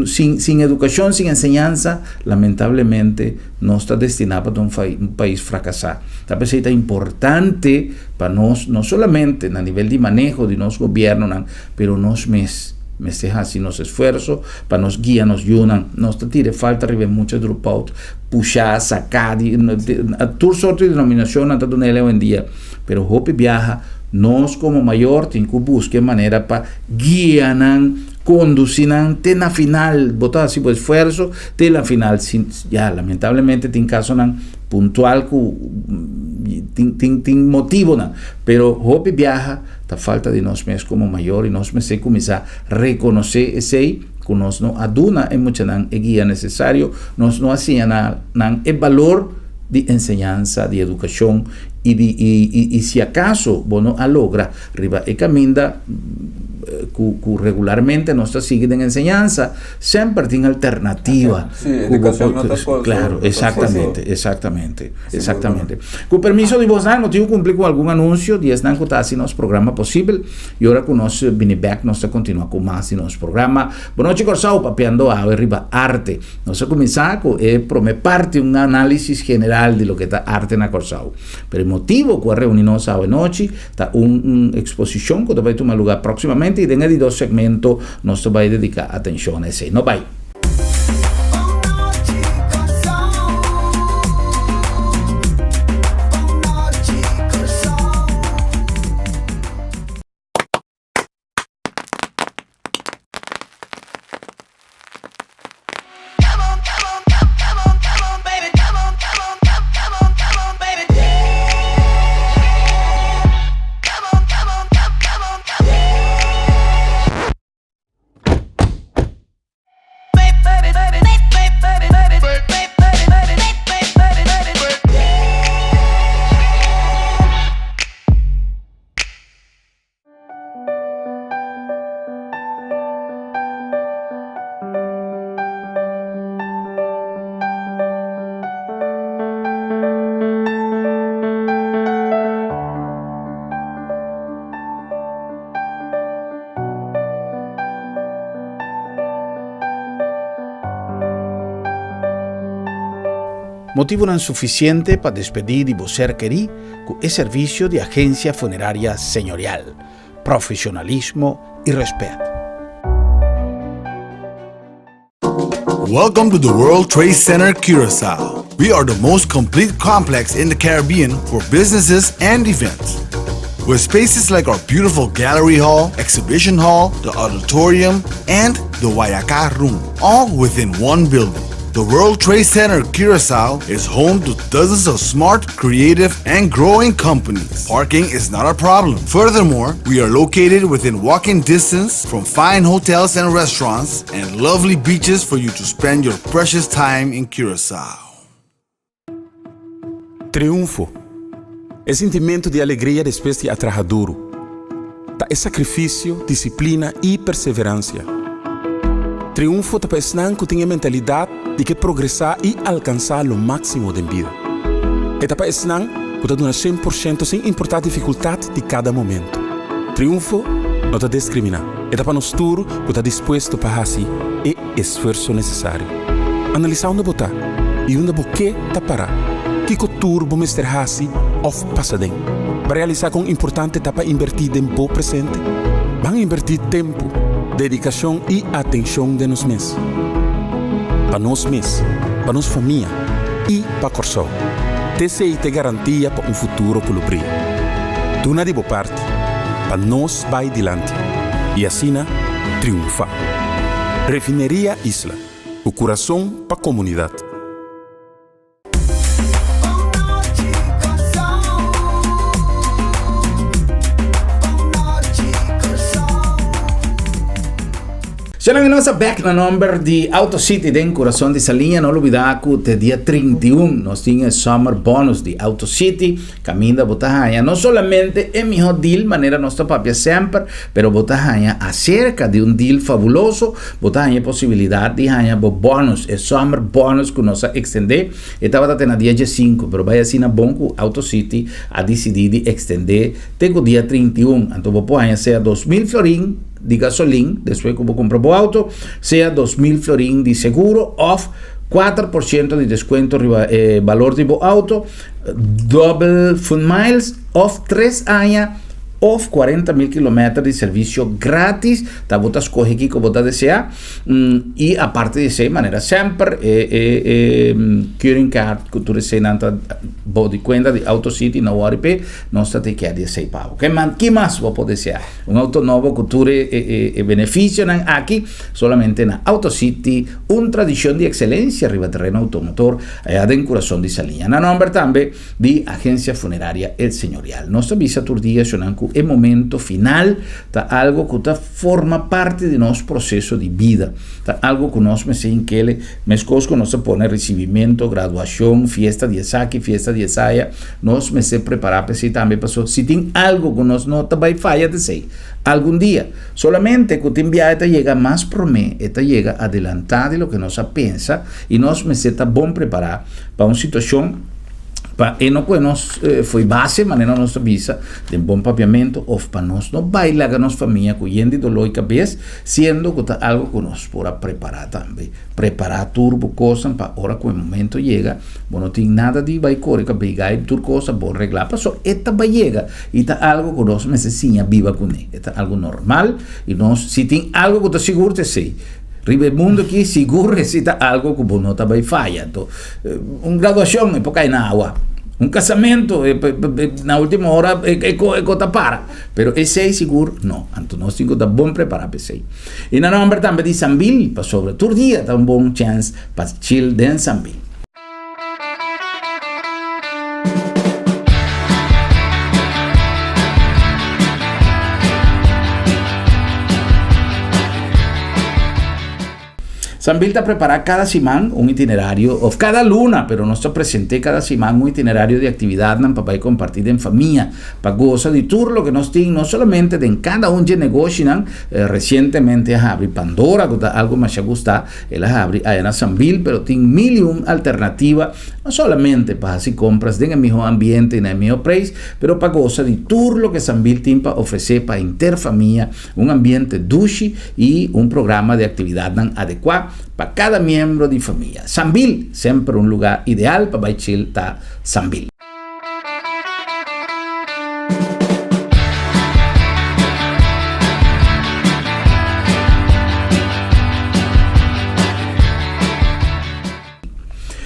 sin sin edukashon, sin enseñansa, lamentablemente nos ta destiná pa ta un pais frakasá. Ta p'esei ta importante pa nos, no solamente na nivel di maneho di nos gobièrnunan, pero nos mes mester hasi nos esfuerso pa nos guia nos yunan. Nos ta tira e falta riba e mucha dropout, pushá, saká di tur sorto di denominashonnan ta duna el awendia. Pero hopi biaha nos komo mayor tin ku buska e manera pa guia nan, kondusí nan te na final. Bo ta hasi bo esfuerso te na final. Si, ya, lamentablemente tin kasonan puntual ku tin tin tin motibonan, pero hopi biaha ta falta di nos mes komo mayor i nos mester kuminsá rekonosé esei ku nos no a duna e muchanan e guia nesesario, nos no a siña nan e balor di enseñansa, di edukashon i di i si akaso bo no a logra riba e kaminda ku ku regularmente nos ta sigui den enseñansa, semper tin alternativa. Sí, edukashon no ta skol Klaro, eksaktamente, eksaktamente, eksaktamente. Ku permiso di bosnan, no tin ku kumpli ku algun anunsio di esnan ku ta hasi nos programa posibel. I ora ku nos bini bèk nos ta kontinuá ku mas di nos programa. Bonochi Kòrsou, papiando awe riba arte. Nos a kuminsá ku e promé parti, un análisis general di loke ta arte na Kòrsou. Pero e motibu ku a reuní nos awe nochi ta un eksposishon ku ta bai tuma lugá próksimamente i den e di dos segmento nos ta bai dediká atenshon na esei. No bai! Motibunan sufisiente pa despedí di bo ser kerí ku e servisio di Agencia Funeraria Señorial. Profesionalismo y respet. Welcome to the World Trade Center Curacao. We are the most complete complex in the Caribbean for businesses and events. With spaces like our beautiful gallery hall, exhibition hall, the auditorium, and the Wayaka Room, all within one building. The World Trade Center Curacao is home to dozens of smart, creative, and growing companies. Parking is not a problem. Furthermore, we are located within walking distance from fine hotels and restaurants and lovely beaches for you to spend your precious time in Curacao. Triunfo, E sintimentu di alegria despues di a traha duru. Ta e sakrifisio, disiplina i perseveransia. Triunfo ta pa esnan ku tin e mentalidat di ke progresá i alkansá lo máksimo den bida. E ta pa esnan ku ta duna shen por shento sin importá difikultat di kada momentu. Triunfo no ta deskriminá, e ta pa nos tur ku ta dispuesto pa hasi e esfuerso nesesario. Analisá unda bo ta i unda bo ke ta pará. Kiko tur bo mester hasi òf pasa den? Bo a realisá kon importante ta pa inbertí den bo presente? Ban inbertí tempu, dedikashon i atenshon den nos mes. Pa nos mes, pa nos famia i pa Kòrsou. T'esei ta e garantia pa un futuro ku lo bria. Duna di bo parti pa nos bai dilanti i asina triunfá. Refineria Isla, ku kurason pa komunidat. Shannon nos a bek na nomber di Auto City den Curason di Saliña. No lubida cu te dia 31 nos tin e Summer Bonus di Auto City. Caminda bo ta haña no solamente e miho deal manera nos ta papia semper, pero bo ta haña acerca di un deal fabuloso. Bo ta haña e posibilidad di haña bo bonus, e Summer Bonus cu nos a extende. E tabata te na dia 15, pero bay asina bon cu Auto City a dicidi di extende te cu dia 31. Anto bo por haña sea 2000 florin di gasolin despues ku bo kumpra bo auto, sea 2000 florin di seguro òf 4% di deskuento riba e balor di bo auto, dòbel fun miles òf tres aña òf 40.000 kilometer di servisio gratis. Ta bo ta skohe kiko bo ta deseá. I aparte di esei, manera semper e e e keuringkaart ku tur eseinan ta bou di kuenta di Auto City, no wòri p'e, nos ta take care di esei pa bo. Ke man, ki mas bo por deseá? Un auto nobo ku tur e e e benefisionan aki solamente na Auto City, un tradishon di ekselensia riba tereno automotor aya den kurason di Saliña. Na nòmber tambe di Agencia Funeraria El Señorial. Nos ta bisa tur dia shonnan ku e momento final ta algo ku ta forma parti di nos proseso di bida. Ta algo ku nos mester hinkele meskos ku nos ta pone risibimento, graduashon, fiesta di esaki, fiesta di esaya. Nos mester prepará pa esei tambe paso si tin algo ku nos no ta bai faya ta esei algun dia. Solamente ku tin biaha e ta yega mas promé, e ta yega adelantá di loke nos a pensa i nos mester ta bon prepará pa un situashon pa e no koe nos fo'i base manera nos ta bisa den bon papiamentu òf pa nos no bai laga nos famia ku yen di doló i kabes siendo ku ta algo ku nos por a prepará tambe. Prepará tur bo kosnan pa ora ku e momento yega Bo no tin nada di bai kore kabei gai tur kos ta bon reglá paso e ta bai yega i ta algo ku nos mester siña biba kuné. E ta algo normal i nos si tin algo ku ta sigur ta esei. Riba e mundu aki sigur esei ta algo ku bo no ta bai faya. Anto un graduashon e por kai na awa, un kasamentu na ultimo ora e ko ta para, pero esei sigur no. Anto nos tin ku ta bon prepará pa esei. I na nòmber tambe di Sambil pasobra tur dia ta un bon chèns Pa chill den Sambil. Sambil ta prepará kada siman un itinerario, òf kada luna, pero nos ta present'é kada siman un itinerario di aktividatnan pa bai kompartí den famia, pa gosa di tur loke nos tin, no solamente den kada un dje negoshinan. Resientemente a habri Pandora, ku ta algu masha gustá. El a habri aya na Sambil, pero tin mil i un alternativa, no solamente pa hasi kompras den e mihó ambiente i na e mihó preis, pero pa gosa di tur loke Sambil tin pa ofresé pa henter famia, un ambiente dushi i un programa di aktividatnan adekuá pa kada miembro di famia. Sambil, semper un lugá ideal pa bai chill ta Sambil.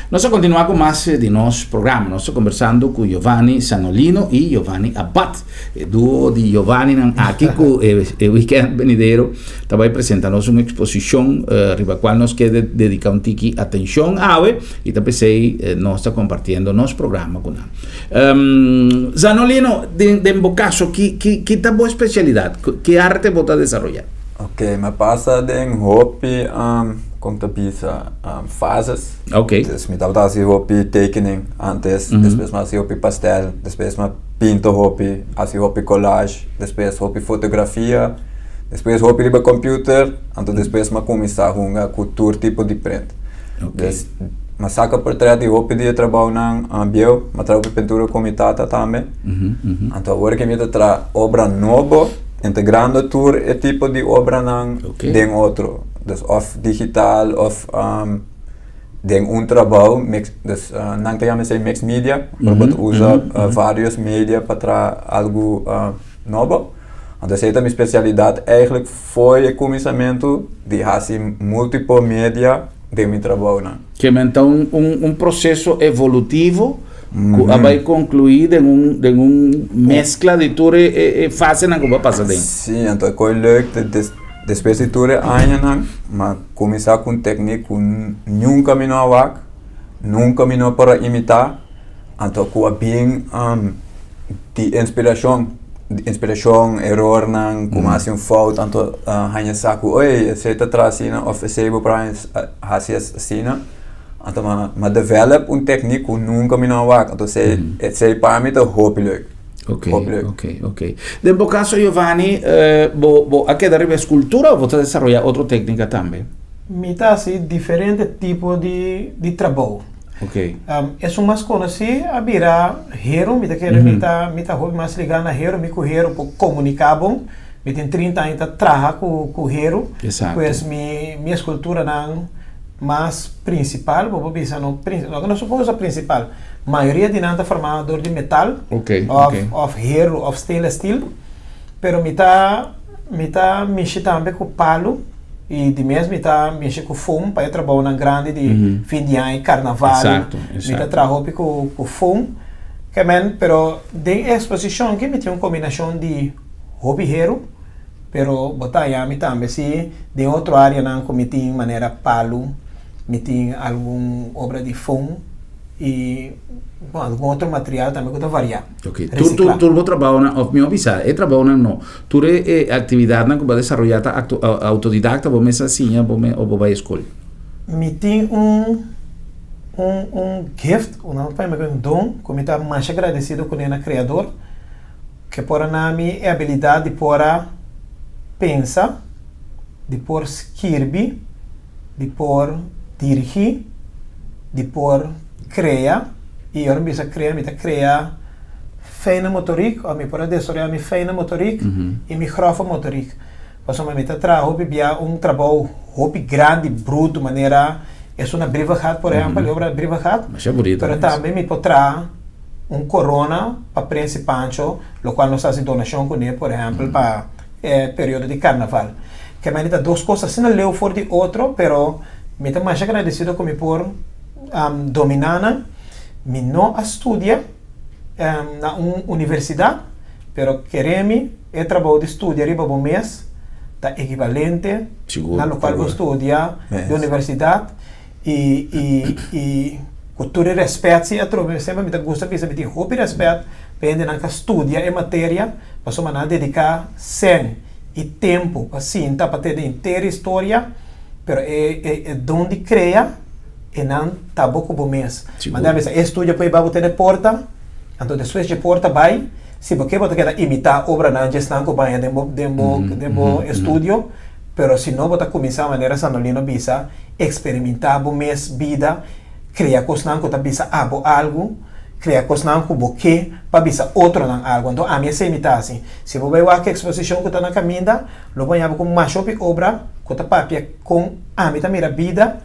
Nos a kontinuá ku mas di nos programa. Nos ta kombersando ku Giovanni Sanolino i Giovanni Abad. E duo di Giovanninan aki ku e weekend benidero ta bai presenta nos un eksposishon riba kual nos ke dediká un tiki atenshon awe. I ta p'esei nos ta kompartiendo nos programa ku nan. Zanolino, den, den bo kaso, ki, ki, ki ta bo espesialidat? Ki arte bo ta desaroyá? Ok, mi a pasa den hopi, um, kon ta bisa, um, fases. Ok. Dus mi tabata hasi hopi tekening antes, mm -hmm. despues mi hasi hopi pastel, despues mi pinta hopi, hasi hopi collage, despues hopi fotografia, despues hopi riba computer, anto despues mi a kuminsá hunga ku tur tipo di print. Dus m'a saka portret di hopi di e trabounan bieu, m'a traha hopi pintura ku mi tata tambe. Anto awor ke mi ta traha obra nobo, integrando tur e tipo di obranan den otro. Dus òf digital òf den un trabou mix, dus nan ta yama esei mix media, ora bo ta usa varios media pa traha algu nobo. Anto esei ta mi spesialidat eigentlik fo'i e kuminsamentu di hasi multiple media den mi trabounan. Ke men ta un un proseso evolutivo ku a bai konkluí den un den un meskla di tur e e fasenan ku bo a pasa den. Sí, anto e koi leuk despues di tur e añanan m'a kuminsá ku un teknik ku nunka mi no a wak, nunka mi no por a imitá, anto ku a bin di inspirashon. Inspirashon, erornan, ku hasi un fout anto haña sa ku oye esei ta traha asina òf esei bo por hasi asina. Anto mi a develop un teknik ku nunka mi no a wak. Anto esei esei pa mi ta hopi leuk. Oké, oké, oké. Den bo kaso Giovanni, bo bo a keda riba eskultura òf bo ta desaroyá otro téknika tambe? Mi ta hasi diferente tipo di di trabou. Oké. Esun mas konosí a bira heru, mi ta kere mi ta mi ta hopi mas ligá na heru, mi ku heru por komuniká bon. Mi tin trinta aña ta traha ku ku heru. Exacto. Pues mi mi eskulturanan mas prinsipal, bo por bisa no no no por usa prinsipal, mayoria di nan ta formá dor di metal Oké, òf oké. òf heru òf stainless steel, pero mi ta mi ta mishi tambe ku palu. I di mes mi ta mishi ku foam pa e trabounan grandi di fin di aña, karnaval. Exacto, Mi ta exacto. traha hopi ku ku foam. Ke men, pero den e eksposishon aki mi tin un kombinashon di hopi heru, pero bo ta haña mi tambe si den otro areanan ku mi tin manera palu, mi tin algun obra di foam i bon algun otro material tambe ku ta variá. Ok, tur tur tur bo trabounan òf mihó bisa e trabounan no, tur e e aktividatnan ku bo a desaroyá ta aktu autodidakta bo mes a siña bo mes òf bo bai skol? Mi tin un un un gift, un nan pa yama un don ku mi ta masha gradesido kuné na Kreador ke por a na mi e abilidat di por a pensa, di por skirbi, di por dirigí, di por krea, i ora mi bisa krea mi ta krea fijne motoriek òf mi por a desaroyá mi fijne motoriek i mi grove motoriek. Pasobra mi ta traha hopi bia un trabou hopi grandi, brutu, manera esun na Brievengat por ehèmpel, e obra Brievengat, pero tambe mi por traha un korona pa Prince Pancho, lokual nos ta hasi donashon kuné por ehèmpel pa e periodo di karnaval. Ke mende ta dos kos asina leu for di otro, pero mi ta masha agradesido ku mi por dominá nan. Mi no a studia na un universidat, pero kere mi e trabou di studia riba bo mes ta ekivalente na lokual bo studia di universidat i i i ku tur e rèspèt si atrobe semper mi ta gusta bisa mi tin hopi rèspèt pa hendenan ku a studia e materia pasobra nan a dediká sèn i tempu pa sinta pa tende henter historia, pero e e e don di krea e nan ta bo ku bo mes. Manda a bisa e studio por hiba bo te na e porta, anto despues dje porta bai, si bo ke bo ta keda imitá obranan djesnan ku baña den bo den bo den bo estudio, pero si no bo ta kuminsá manera Sandolino bisa eksperimentá bo mes bida, krea kosnan ku ta bisa abo algu. Krea kosnan ku bo ke pa bisa otronan algu. Anto ami esei mi ta hasi. Si bo bai wak e eksposishon ku ta na kaminda, lo bo haña bo ku masha hopi obra ku ta papia kon ami ta mira bida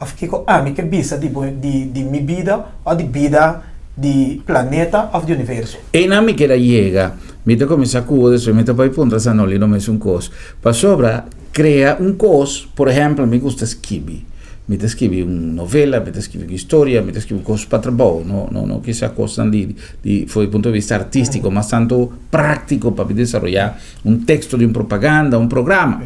òf kiko ami ke bisa di bo di di mi bida òf di bida di planeta òf di universo. Einan mi keda yega. Mi ta kuminsá ku bo despues mi ta bai puntra Sanolino mesun kos. Pasobra krea un kos, por ehèmpel mi gusta skibi. Mi ta skibi un novela, mi ta skibi un historia, mi ta skibi kos pa trabou, no no no kisa kosnan di di for di punto di vista artístiko, mas tantu práktiko pa mi desaroyá un teksto di un propaganda, un programa.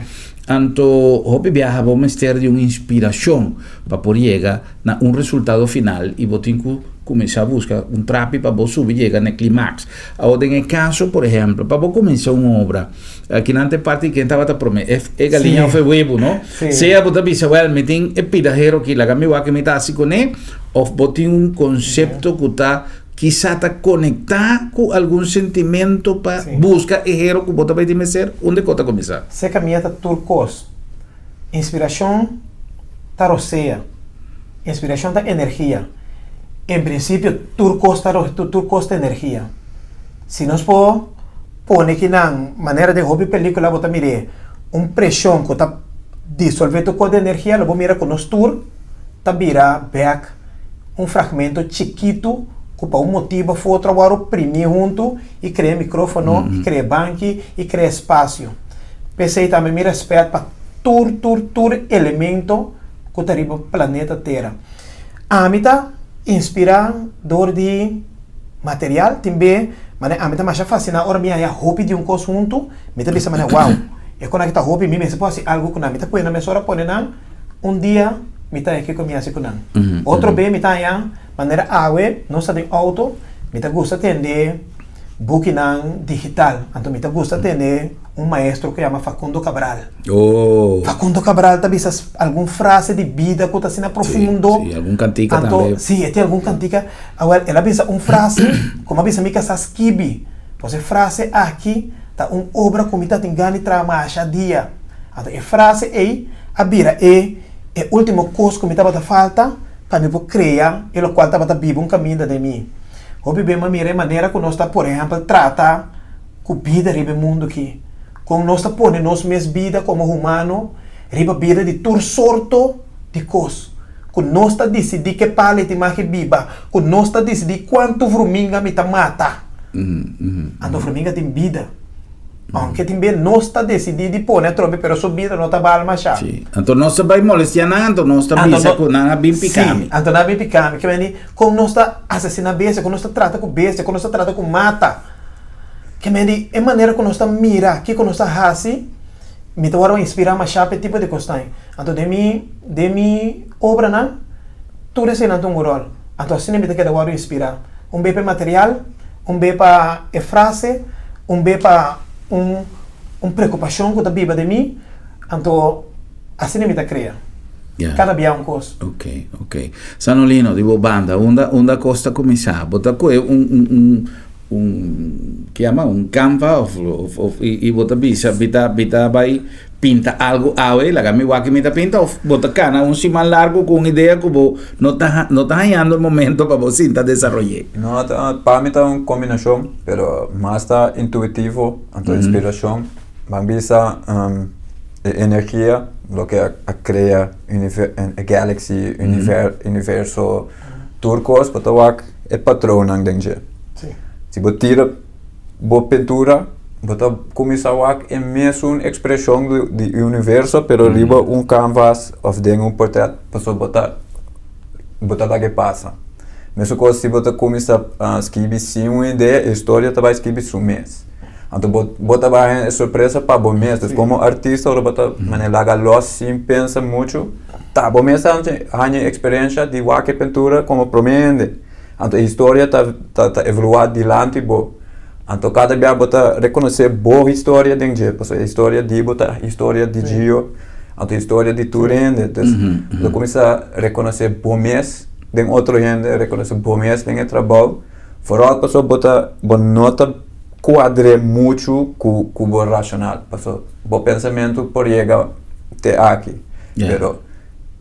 Anto hopi biaha bo mester di un inspirashon pa por yega na un resultado final i bo tin ku kuminsá buska un trapi pa bo subi yega na e klimaks. Awor den e kaso por ehèmpel pa bo kuminsá un obra, Kinan ta e parti ken tabata prome, e e galiña of e webu, no? Sea bo ta bisa, well, mi tin e pidahero aki, laga mi wak mi ta hasi kuné, of bo tin un konsepto ku ta kisa ta konektá ku algun sentimento pa buska e hero ku bo ta bai tin mester, unda ku ta kuminsá? Seka mi ta tur kos. Inspirashon ta rosea. Inspirashon ta energia. En prinsipio tur kos ta tur kos ta energia. Si nos por pone kinan manera den hopi pelicula bo ta mir'é un presion cu ta disolve tur cos di energia lo bo mira cu nos tur ta bira bek un fragmento chikitu cu pa un motibo of otro a wòrdu primi huntu y crea microfono y crea banki y crea espacio. P'esey tambe mi respet pa tur tur tur elemento cu ta riba planeta tera. Ami ta inspira dor di. Material tin be manera ami ta masha fasina ora mi haya hopi di un kos huntu mi ta bisa manera wow e kon aki ta hopi mi mester por hasi algu ku nan mi ta pone nan mesora pone nan un dia mi ta haya kiko mi hasi ku nan otro be mi ta haya manera awe nos ta den outo mi ta gusta tende. Bukinan digital. Anto mi ta gusta tende un maestro ku yama Facundo Cabral. Oh. Facundo Cabral ta bisa algun frase di bida ku ta asina profundo. Sí, sí, algun kantika Anto, tambe. sí, e tin algun kantika. Awel, el a bisa un frase ku mi a bisa mi kasá skibi. Pues e frase aki ta un obra ku mi ta tin gana di traha masha dia. Anto e frase ei a bira e e ultimo kos ku mi tabata falta pa mi por krea e lokual tabata biba un kaminda den mi. Hopi ben bo mira e manera ku nos ta, por ehèmpel, trata ku bida riba e mundu aki. Kon nos ta pone nos mes bida komo humano riba bida di tur sorto di kos. Ku nos ta disidí ke pala i tin mag e biba. Ku nos ta disidí kuantu vruminga mi ta mata. Anto vruminga tin bida. Aunke tin be nos ta desidí di pone atrobe pero su bida no ta bal mashá. Sí. Anto nos ta bai molestiá nan, anto nos ta bisa ku nan a bin piká mi. Sí, anto nan a bin piká mi. Ke meni kon nos ta asesiná bestia, kon nos ta trata ku bestia, kon nos ta trata ku mata. Ke meni e manera ku nos ta mira kiko nos ta hasi, mi ta wòrdu inspirá mashá pa e tipo di kosnan. Anto den mi den mi obranan tur eseinan ta un ròl. Anto asina mi ta keda wòrdu inspirá. Un be pa e material, un be pa e frase, un be pa un un preokupashon ku ta biba den mi, anto asina mi ta krea. Kada bia un kos. Ok, ok. Sanolino, di bo banda, unda unda kos ta kuminsá? Bo ta kohe un un un un ke yama un canva of of i bo ta bisa mi ta mi ta bai pinta algo awe laga mi wak mi ta pinta of bo ta kana un siman largo ku un idea ku bo no ta no ta hañando e momento pa bo sinta desaroy'é. No ta pa mi ta un kombinashon pero mas ta intuitivo anto inspirashon ban bisa e energia loke a krea e galaxy universo tur kos bo ta wak e patronnan den dje si bo tira bo pintura bo ta kuminsá wak e mesun ekspreshon di e universo pero riba un kanvas òf den un portrèt pasobra bo ta bo ta laga e pasa. Mesun kos si bo ta kuminsá skibi sin un idea e historia ta bai skibi su mes. Anto bo bo ta bai haña e sorpresa pa bo mes. Dus komo artista ora bo ta manera laga lòs sin pensa muchu ta bo mes ta haña e eksperensha di wak e pintura komo promé hende. Anto e historia ta ta ta evoluá dilanti bo. Anto kada bia bo ta rekonosé bo historia den dje, pasobra e historia di bo ta historia di Gio, anto historia di tur hende. Dus bo ta kuminsá rekonosé bo mes den otro hende, rekonosé bo mes den e trabou, foral pasobra bo ta bo no ta kuadr'é muchu ku ku bo rashonal, pasobra bo pensamentu por yega te aki, pero.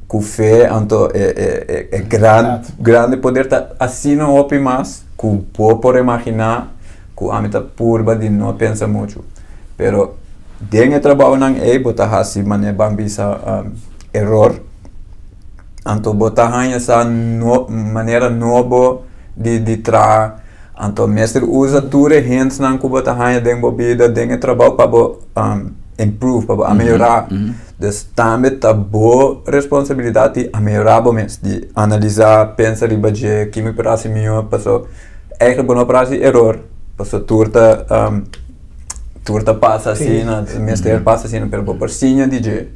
Ku fe anto e e e e gran grande poder ta asina hopi mas ku bo por imaginá ku ami ta purba di no pensa muchu. Pero den e trabounan ei bo ta hasi manera ban bisa eror anto bo ta haña sa no manera nobo di di traha Anto mester usa tur e hintsnan ku bo ta haña den bo bida, den e trabou pa bo improve, pa bo ameliorá. Dus tambe ta bo responsabilidat di ameliorá bo mes, di analisá, pensa riba dje, ki mi por hasi mihó, paso eigenlijk bo no por hasi eror, paso tur ta tur ta pasa asina, mester pasa asina, pero bo por siña di dje.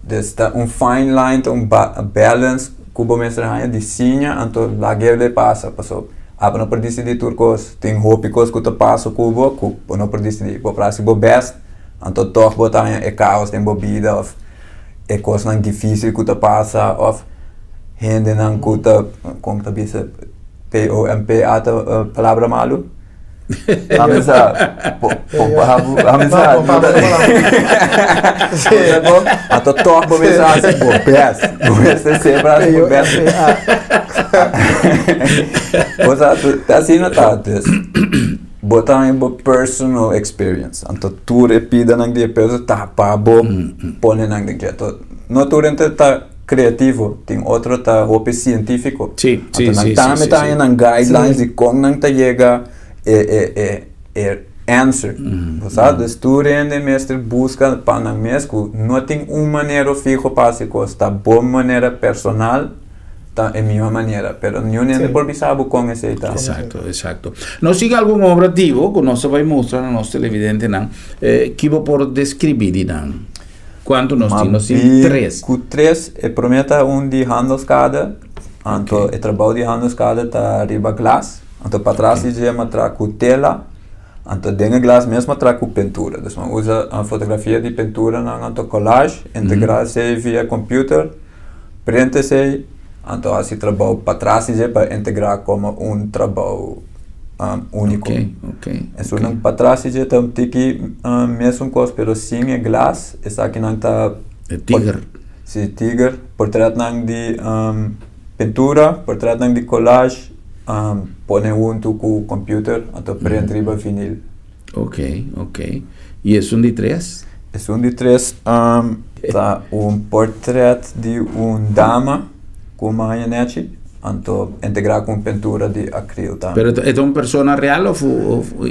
Dus ta un fine line, ta un balance ku bo mester haña di siña, anto lag'é pasa, paso. Abo no por disidí tur kos. Tin hopi kos ku ta pasa ku bo ku bo no por disidí. Bo por hasi bo bèst, anto tòg bo ta haña e kaos den bo bida òf e kosnan difísil ku ta pasa òf hendenan ku ta, kon ta bisa, P-O-M-P-A ta palabra malu? Ami sa pompa bo, ami sa. Anto tòg bo mester hasi bo bèst. Bo mester semper hasi bo bèst. Bo sa, ta asina ta. Dus, bo ta haña bo personal experience. Anto tur e pidanan di e peso ta pa bo pone nan den dje. Anto no tur hende ta kreativo, tin otro ta hopi sientífiko. Anto nan tambe ta haña nan guidelines di kon nan ta yega e e e e answer. Bo sa? Dus tur hende mester buska pa nan mes ku no tin un manera fiho pa hasi kos. Ta bo manera personal ta e mihó manera, pero niun hende por bisa bo kon esei ta. Exacto, exacto. Nos tin algun obra di bo ku nos ta bai mustra na nos televidentenan. Ki bo por deskribí di nan? Kuantu nos tin? Nos tin tres. Ku tres, e promé ta un di Handelskade, anto e trabou di Handelskade ta riba glas, anto patras di dje mi a traha ku tela. Anto den e glas mes m'a traha ku pintura. Dus m'a usa fotografia di pinturanan anto collage, integrá esei via computer, print esei, anto hasi trabou patras di dje pa integrá komo un trabou úniko. Esunnan patras di dje ta un tiki mesun kos pero sin e glas, esakinan ta. E tiger. Si, tiger. Portretnan di. Pintura, portretnan di collage, pone huntu ku computer anto print riba vinil. Ok, ok. I esun di tres? Esun di tres ta un portret di un dama ku un maña nechi, anto integrá ku un pintura di akril tambe. Pero e ta un persona real of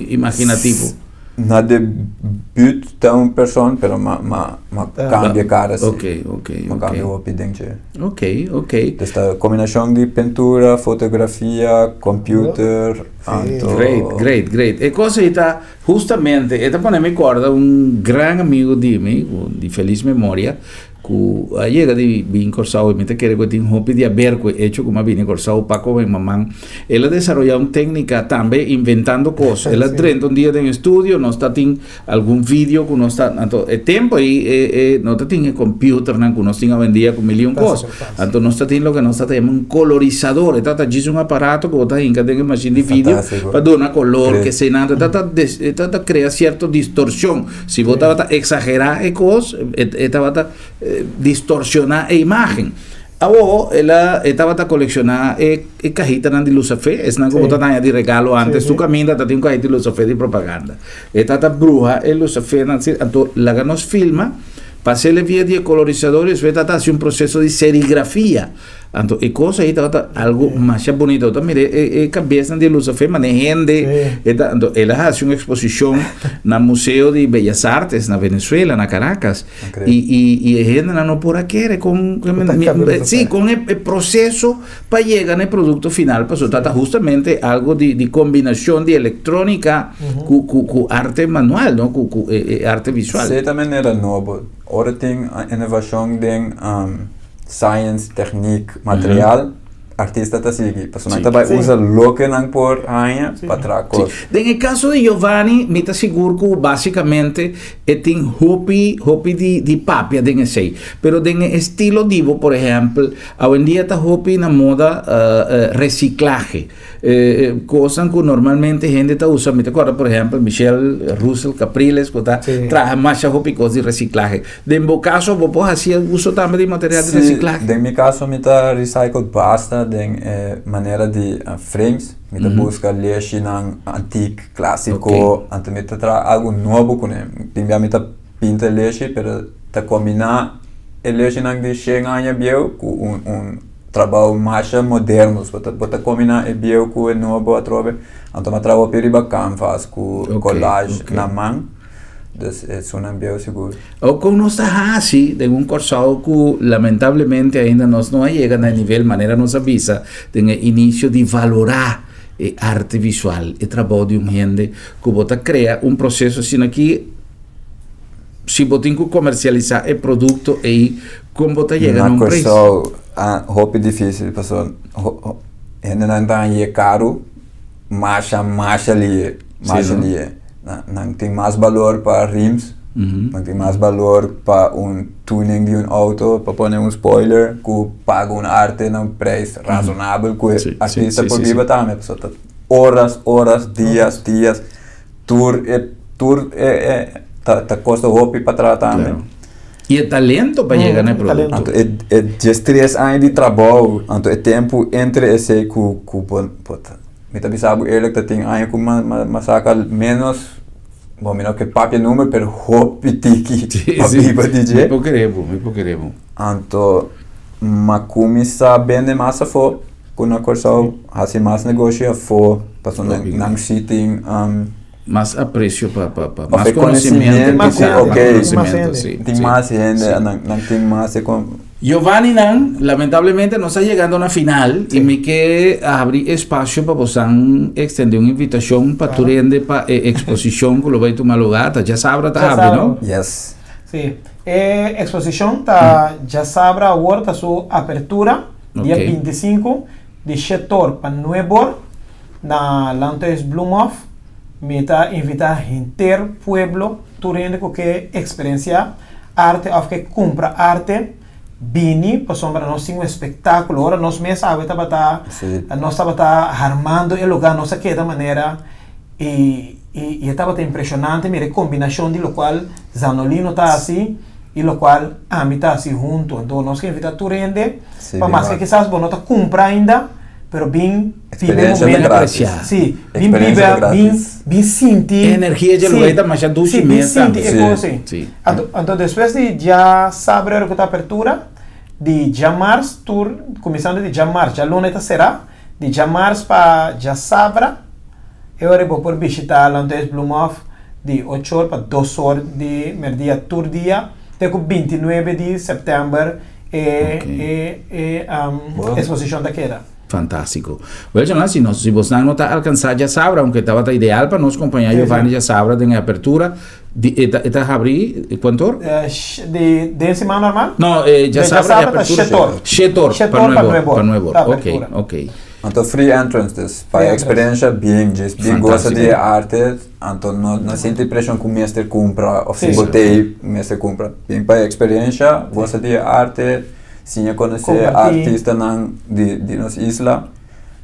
imaginativo? Na debut ta un persoon, pero ma ma ma cambia cara si. Ok, ok, Ma cambia hopi den dje. Ok, ok. Dus ta combinacion di pintura, fotografia, computer, anto. Great, great, great. E cosa ei ta justamente, e ta pone mi corda un gran amigo di mi, di feliz memoria, ku a yega di bin Kòrsou i mi ta kere ku e tin hopi di aber ku e echo ku mi a bini Kòrsou pa kohe maman. El a desaroyá un téknika tambe inventando kos. El a drenta un dia den e studio, nos ta tin algun video ku nos ta, anto e tempu ei e e no ta tin e computernan ku nos tin awendia ku mil i un kos. Anto nos ta tin loke nos ta yama un kolorisador, e ta djis un aparato ku bo ta hinka den e mashin di video pa duna kolor, kesenan, e ta e ta krea sierto distorshon. Si bo tabata exagerá e kos, e tabata distorsioná e imágen. Awor, el a, e tabata kolekshoná e e kahitanan di lusafé, esnan ku bo ta haña di regalo ántes. Tur kaminda ta tin un kahita di lusafé di propaganda. E tabata bruha e lusafénan así, anto laga nos filma, pas'el via di e kolorisador i despues e tabata hasi un proseso di serigrafia. Anto e kos ei tabata algu masha bunito. Bo ta mira e kabesnan di Lusafe mane hende. E ta, anto el a hasi un eksposishon na Museo di Bellas Artes na Venezuela, na Caracas. I, i, i e hendenan no por a kere kon, sí, kon e, e proseso pa yega na e produkto final. Pasobra ta hustamente algu di, di kombinashon di elektronika ku, ku, ku arte manual, no? Ku, ku e, e arte visual. Esei ta manera nobo. Ora tin inovashon den science, techniek, material, artista ta sigui. Pasobra nan ta bai usa loke nan por haña pa traha kos. Den e kaso di Giovanni, mi ta sigur ku basikamente e tin hopi, hopi di di papia den esei. Pero den e estilo di bo, por ehèmpel, awendia ta hopi na moda resiklahe. Kosnan ku normalmente hende ta usa, mi ta kòrda por ehèmpel Michel Russel Capriles ku ta traha masha hopi kos di resiklahe. Den bo kaso bo por hasi uso tambe di material di resiklahe? Si, den mi kaso mi ta recycle basta den e manera di frames. Mi ta buska leshinan antik, klasiko, anto mi ta traha algu nobo kuné. Tin bia mi ta pinta e leshi pero ta kombiná e leshinan di shen aña bieu ku un Trabou masha moderno, bo ta bo ta kombiná e bieu ku e nobo atrobe. Anto mi a traha hopi riba canvas ku collage na man, dus esunnan bieu sigur. Awor kon nos ta hasi den un Kòrsou ku lamentablemente ainda nos no a yega na e nivel manera nos a bisa den e inisio di valorá e arte visual, e trabou di un hende ku bo ta krea un proseso asina aki. Si bo tin ku komersialisá e produkto ei, kon bo ta yega na un preis? Na Kòrsou hopi difísil pasobra hendenan ta haña e karu masha masha lihe, masha lihe. Nan tin mas balor pa rims, nan tin mas balor pa un tuning di un outo, pa pone un spoiler ku paga un arte na un preis rasonabel ku e artista por biba tambe. Pasobra ta oras, oras, dias, dias. Tur e tur e e ta ta kosta hopi pa traha tambe. Claro. I e talento pa yega na e producto. Anto e e diestres aña di trabou, anto e tempu entre esei ku ku bo bo ta mi ta bisa bo eerlijk ta tin aña ku mi mi saka menos bo mi no ke papia number pero hopi tiki pa biba di dje. Mi por kere bo, mi por kere bo. Anto mi a kuminsá bende mas afó. Ku na Kòrsou hasi mas negoshi afó pasobra nan nan si tin Mas apresio pa pa pa mas konosementu mas hende tin mas hende nan nan tin mas e kon Giovanni nan lamentablemente nos a yegando na final i mi ke habri espasio pa bosan ekstende un invitashon pa tur hende pa e eksposishon ku lo bai tuma lugá ta djasabra ta habri no? Yes. Si e eksposishon ta djasabra awor ta su apertura. Dia 25 di shetor pa nuebor na Landhuis Bloemhof. Mi ta invitá henter pueblo, tur hende ku ke eksperensiá arte òf ke kumpra arte, bini pasobra nos tin un espektákulo. Ora nos mes awe tabata, nos tabata harmando e lugá, nos a keda manera i i e tabata impreshonante mira e kombinashon di lokual Zanolino ta hasi i lokual ami ta hasi huntu. Anto nos ke invitá tur hende pa maske kisas bo no ta kumpra ainda, pero bin biba e Experiencia ta momento. gratis. Sí, bin Experiencia ta biba, bin, gratis. bin sinti. E energia dje Sí, lugar ta masha dushi sí, bin mes sinti tambe. e Sí. kos ei. Sí. Anto, anto despues di djasabra ora ku ta apertura, di djamars tur, kuminsando di djamars, djaluna e ta será, di djamars pa djasabra, e ora ei bo por bishita Landhuis Bloemhof di ocho or pa dos or di merdia tur dia te ku bintinuebe di sèptèmber e e e eksposishon ta keda. Fantástiko. Wel Jonás, si nos, si bosnan no ta alkansá djasabra, aunke tabata ideal pa nos kompañá Giovanni djasabra den e apertura, di e ta e ta habrí kuantu or? Di den siman normal? No, e djasabra e Djasabra ta apertura. shete or. Shete or, Shete pa or pa nuebe or, nuebe or pa nuebe or. ta Oké, apertura. oké. Anto free entrance dus, pa e eksperensia bien djis, bien gosa di e arte, anto no no sinti preshon ku mester kumpra òf si bo t'ei mester kumpra. Bien pa e eksperensia, gosa di e arte, siña konosé artistanan di di nos isla,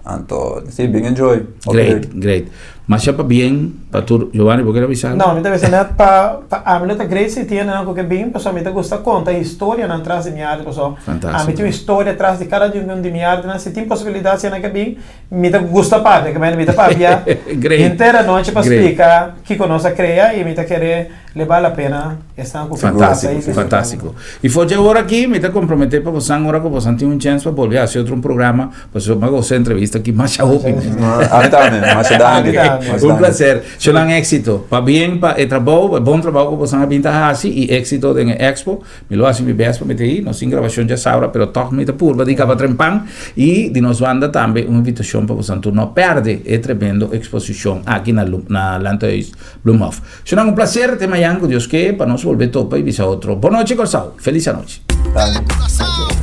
anto si bien enjoy. Great, great. Masha pabien pa tur, Giovanni bo kere bisa algo? No, mi ta bisa net pa pa ami lo ta great si tin hendenan ku ke bin pasobra mi ta gusta konta historianan tras di mi arte pasobra ami tin un historia tras di kada un di mi artenan si tin posibilidat si nan ke bin mi ta gusta papia ke mi ta papia henter anochi pa splika kiko nos a krea i mi ta kere Le bal la pena esnan ku ke pasa i Fantástiko, fantástiko. I for dje ora aki mi ta komprometé pa bosan ora ku bosan tin un chèns pa bolbe hasi otro un programa, pasobra mi a gosa e entrevista aki masha hopi mes. Ami tambe, masha danki. Un plaser. Shonan éksito. Pabien pa e trabou, e bon trabou ku bosan a bin ta hasi i éksito den e expo. Mi lo hasi mi best pa mi ta ei. Nos tin grabashon djasabra, pero tòg mi ta purba di kaba trempan. I di nos banda tambe un invitashon pa bosan tur no pèrdè e tremendo eksposishon aki na na Landhuis Bloemhof. Shonan un placer te mayan cu Dios ke pa nos bolbe topa y bisa otro. Bon nochi Corsou. Feliz anochi. Danki.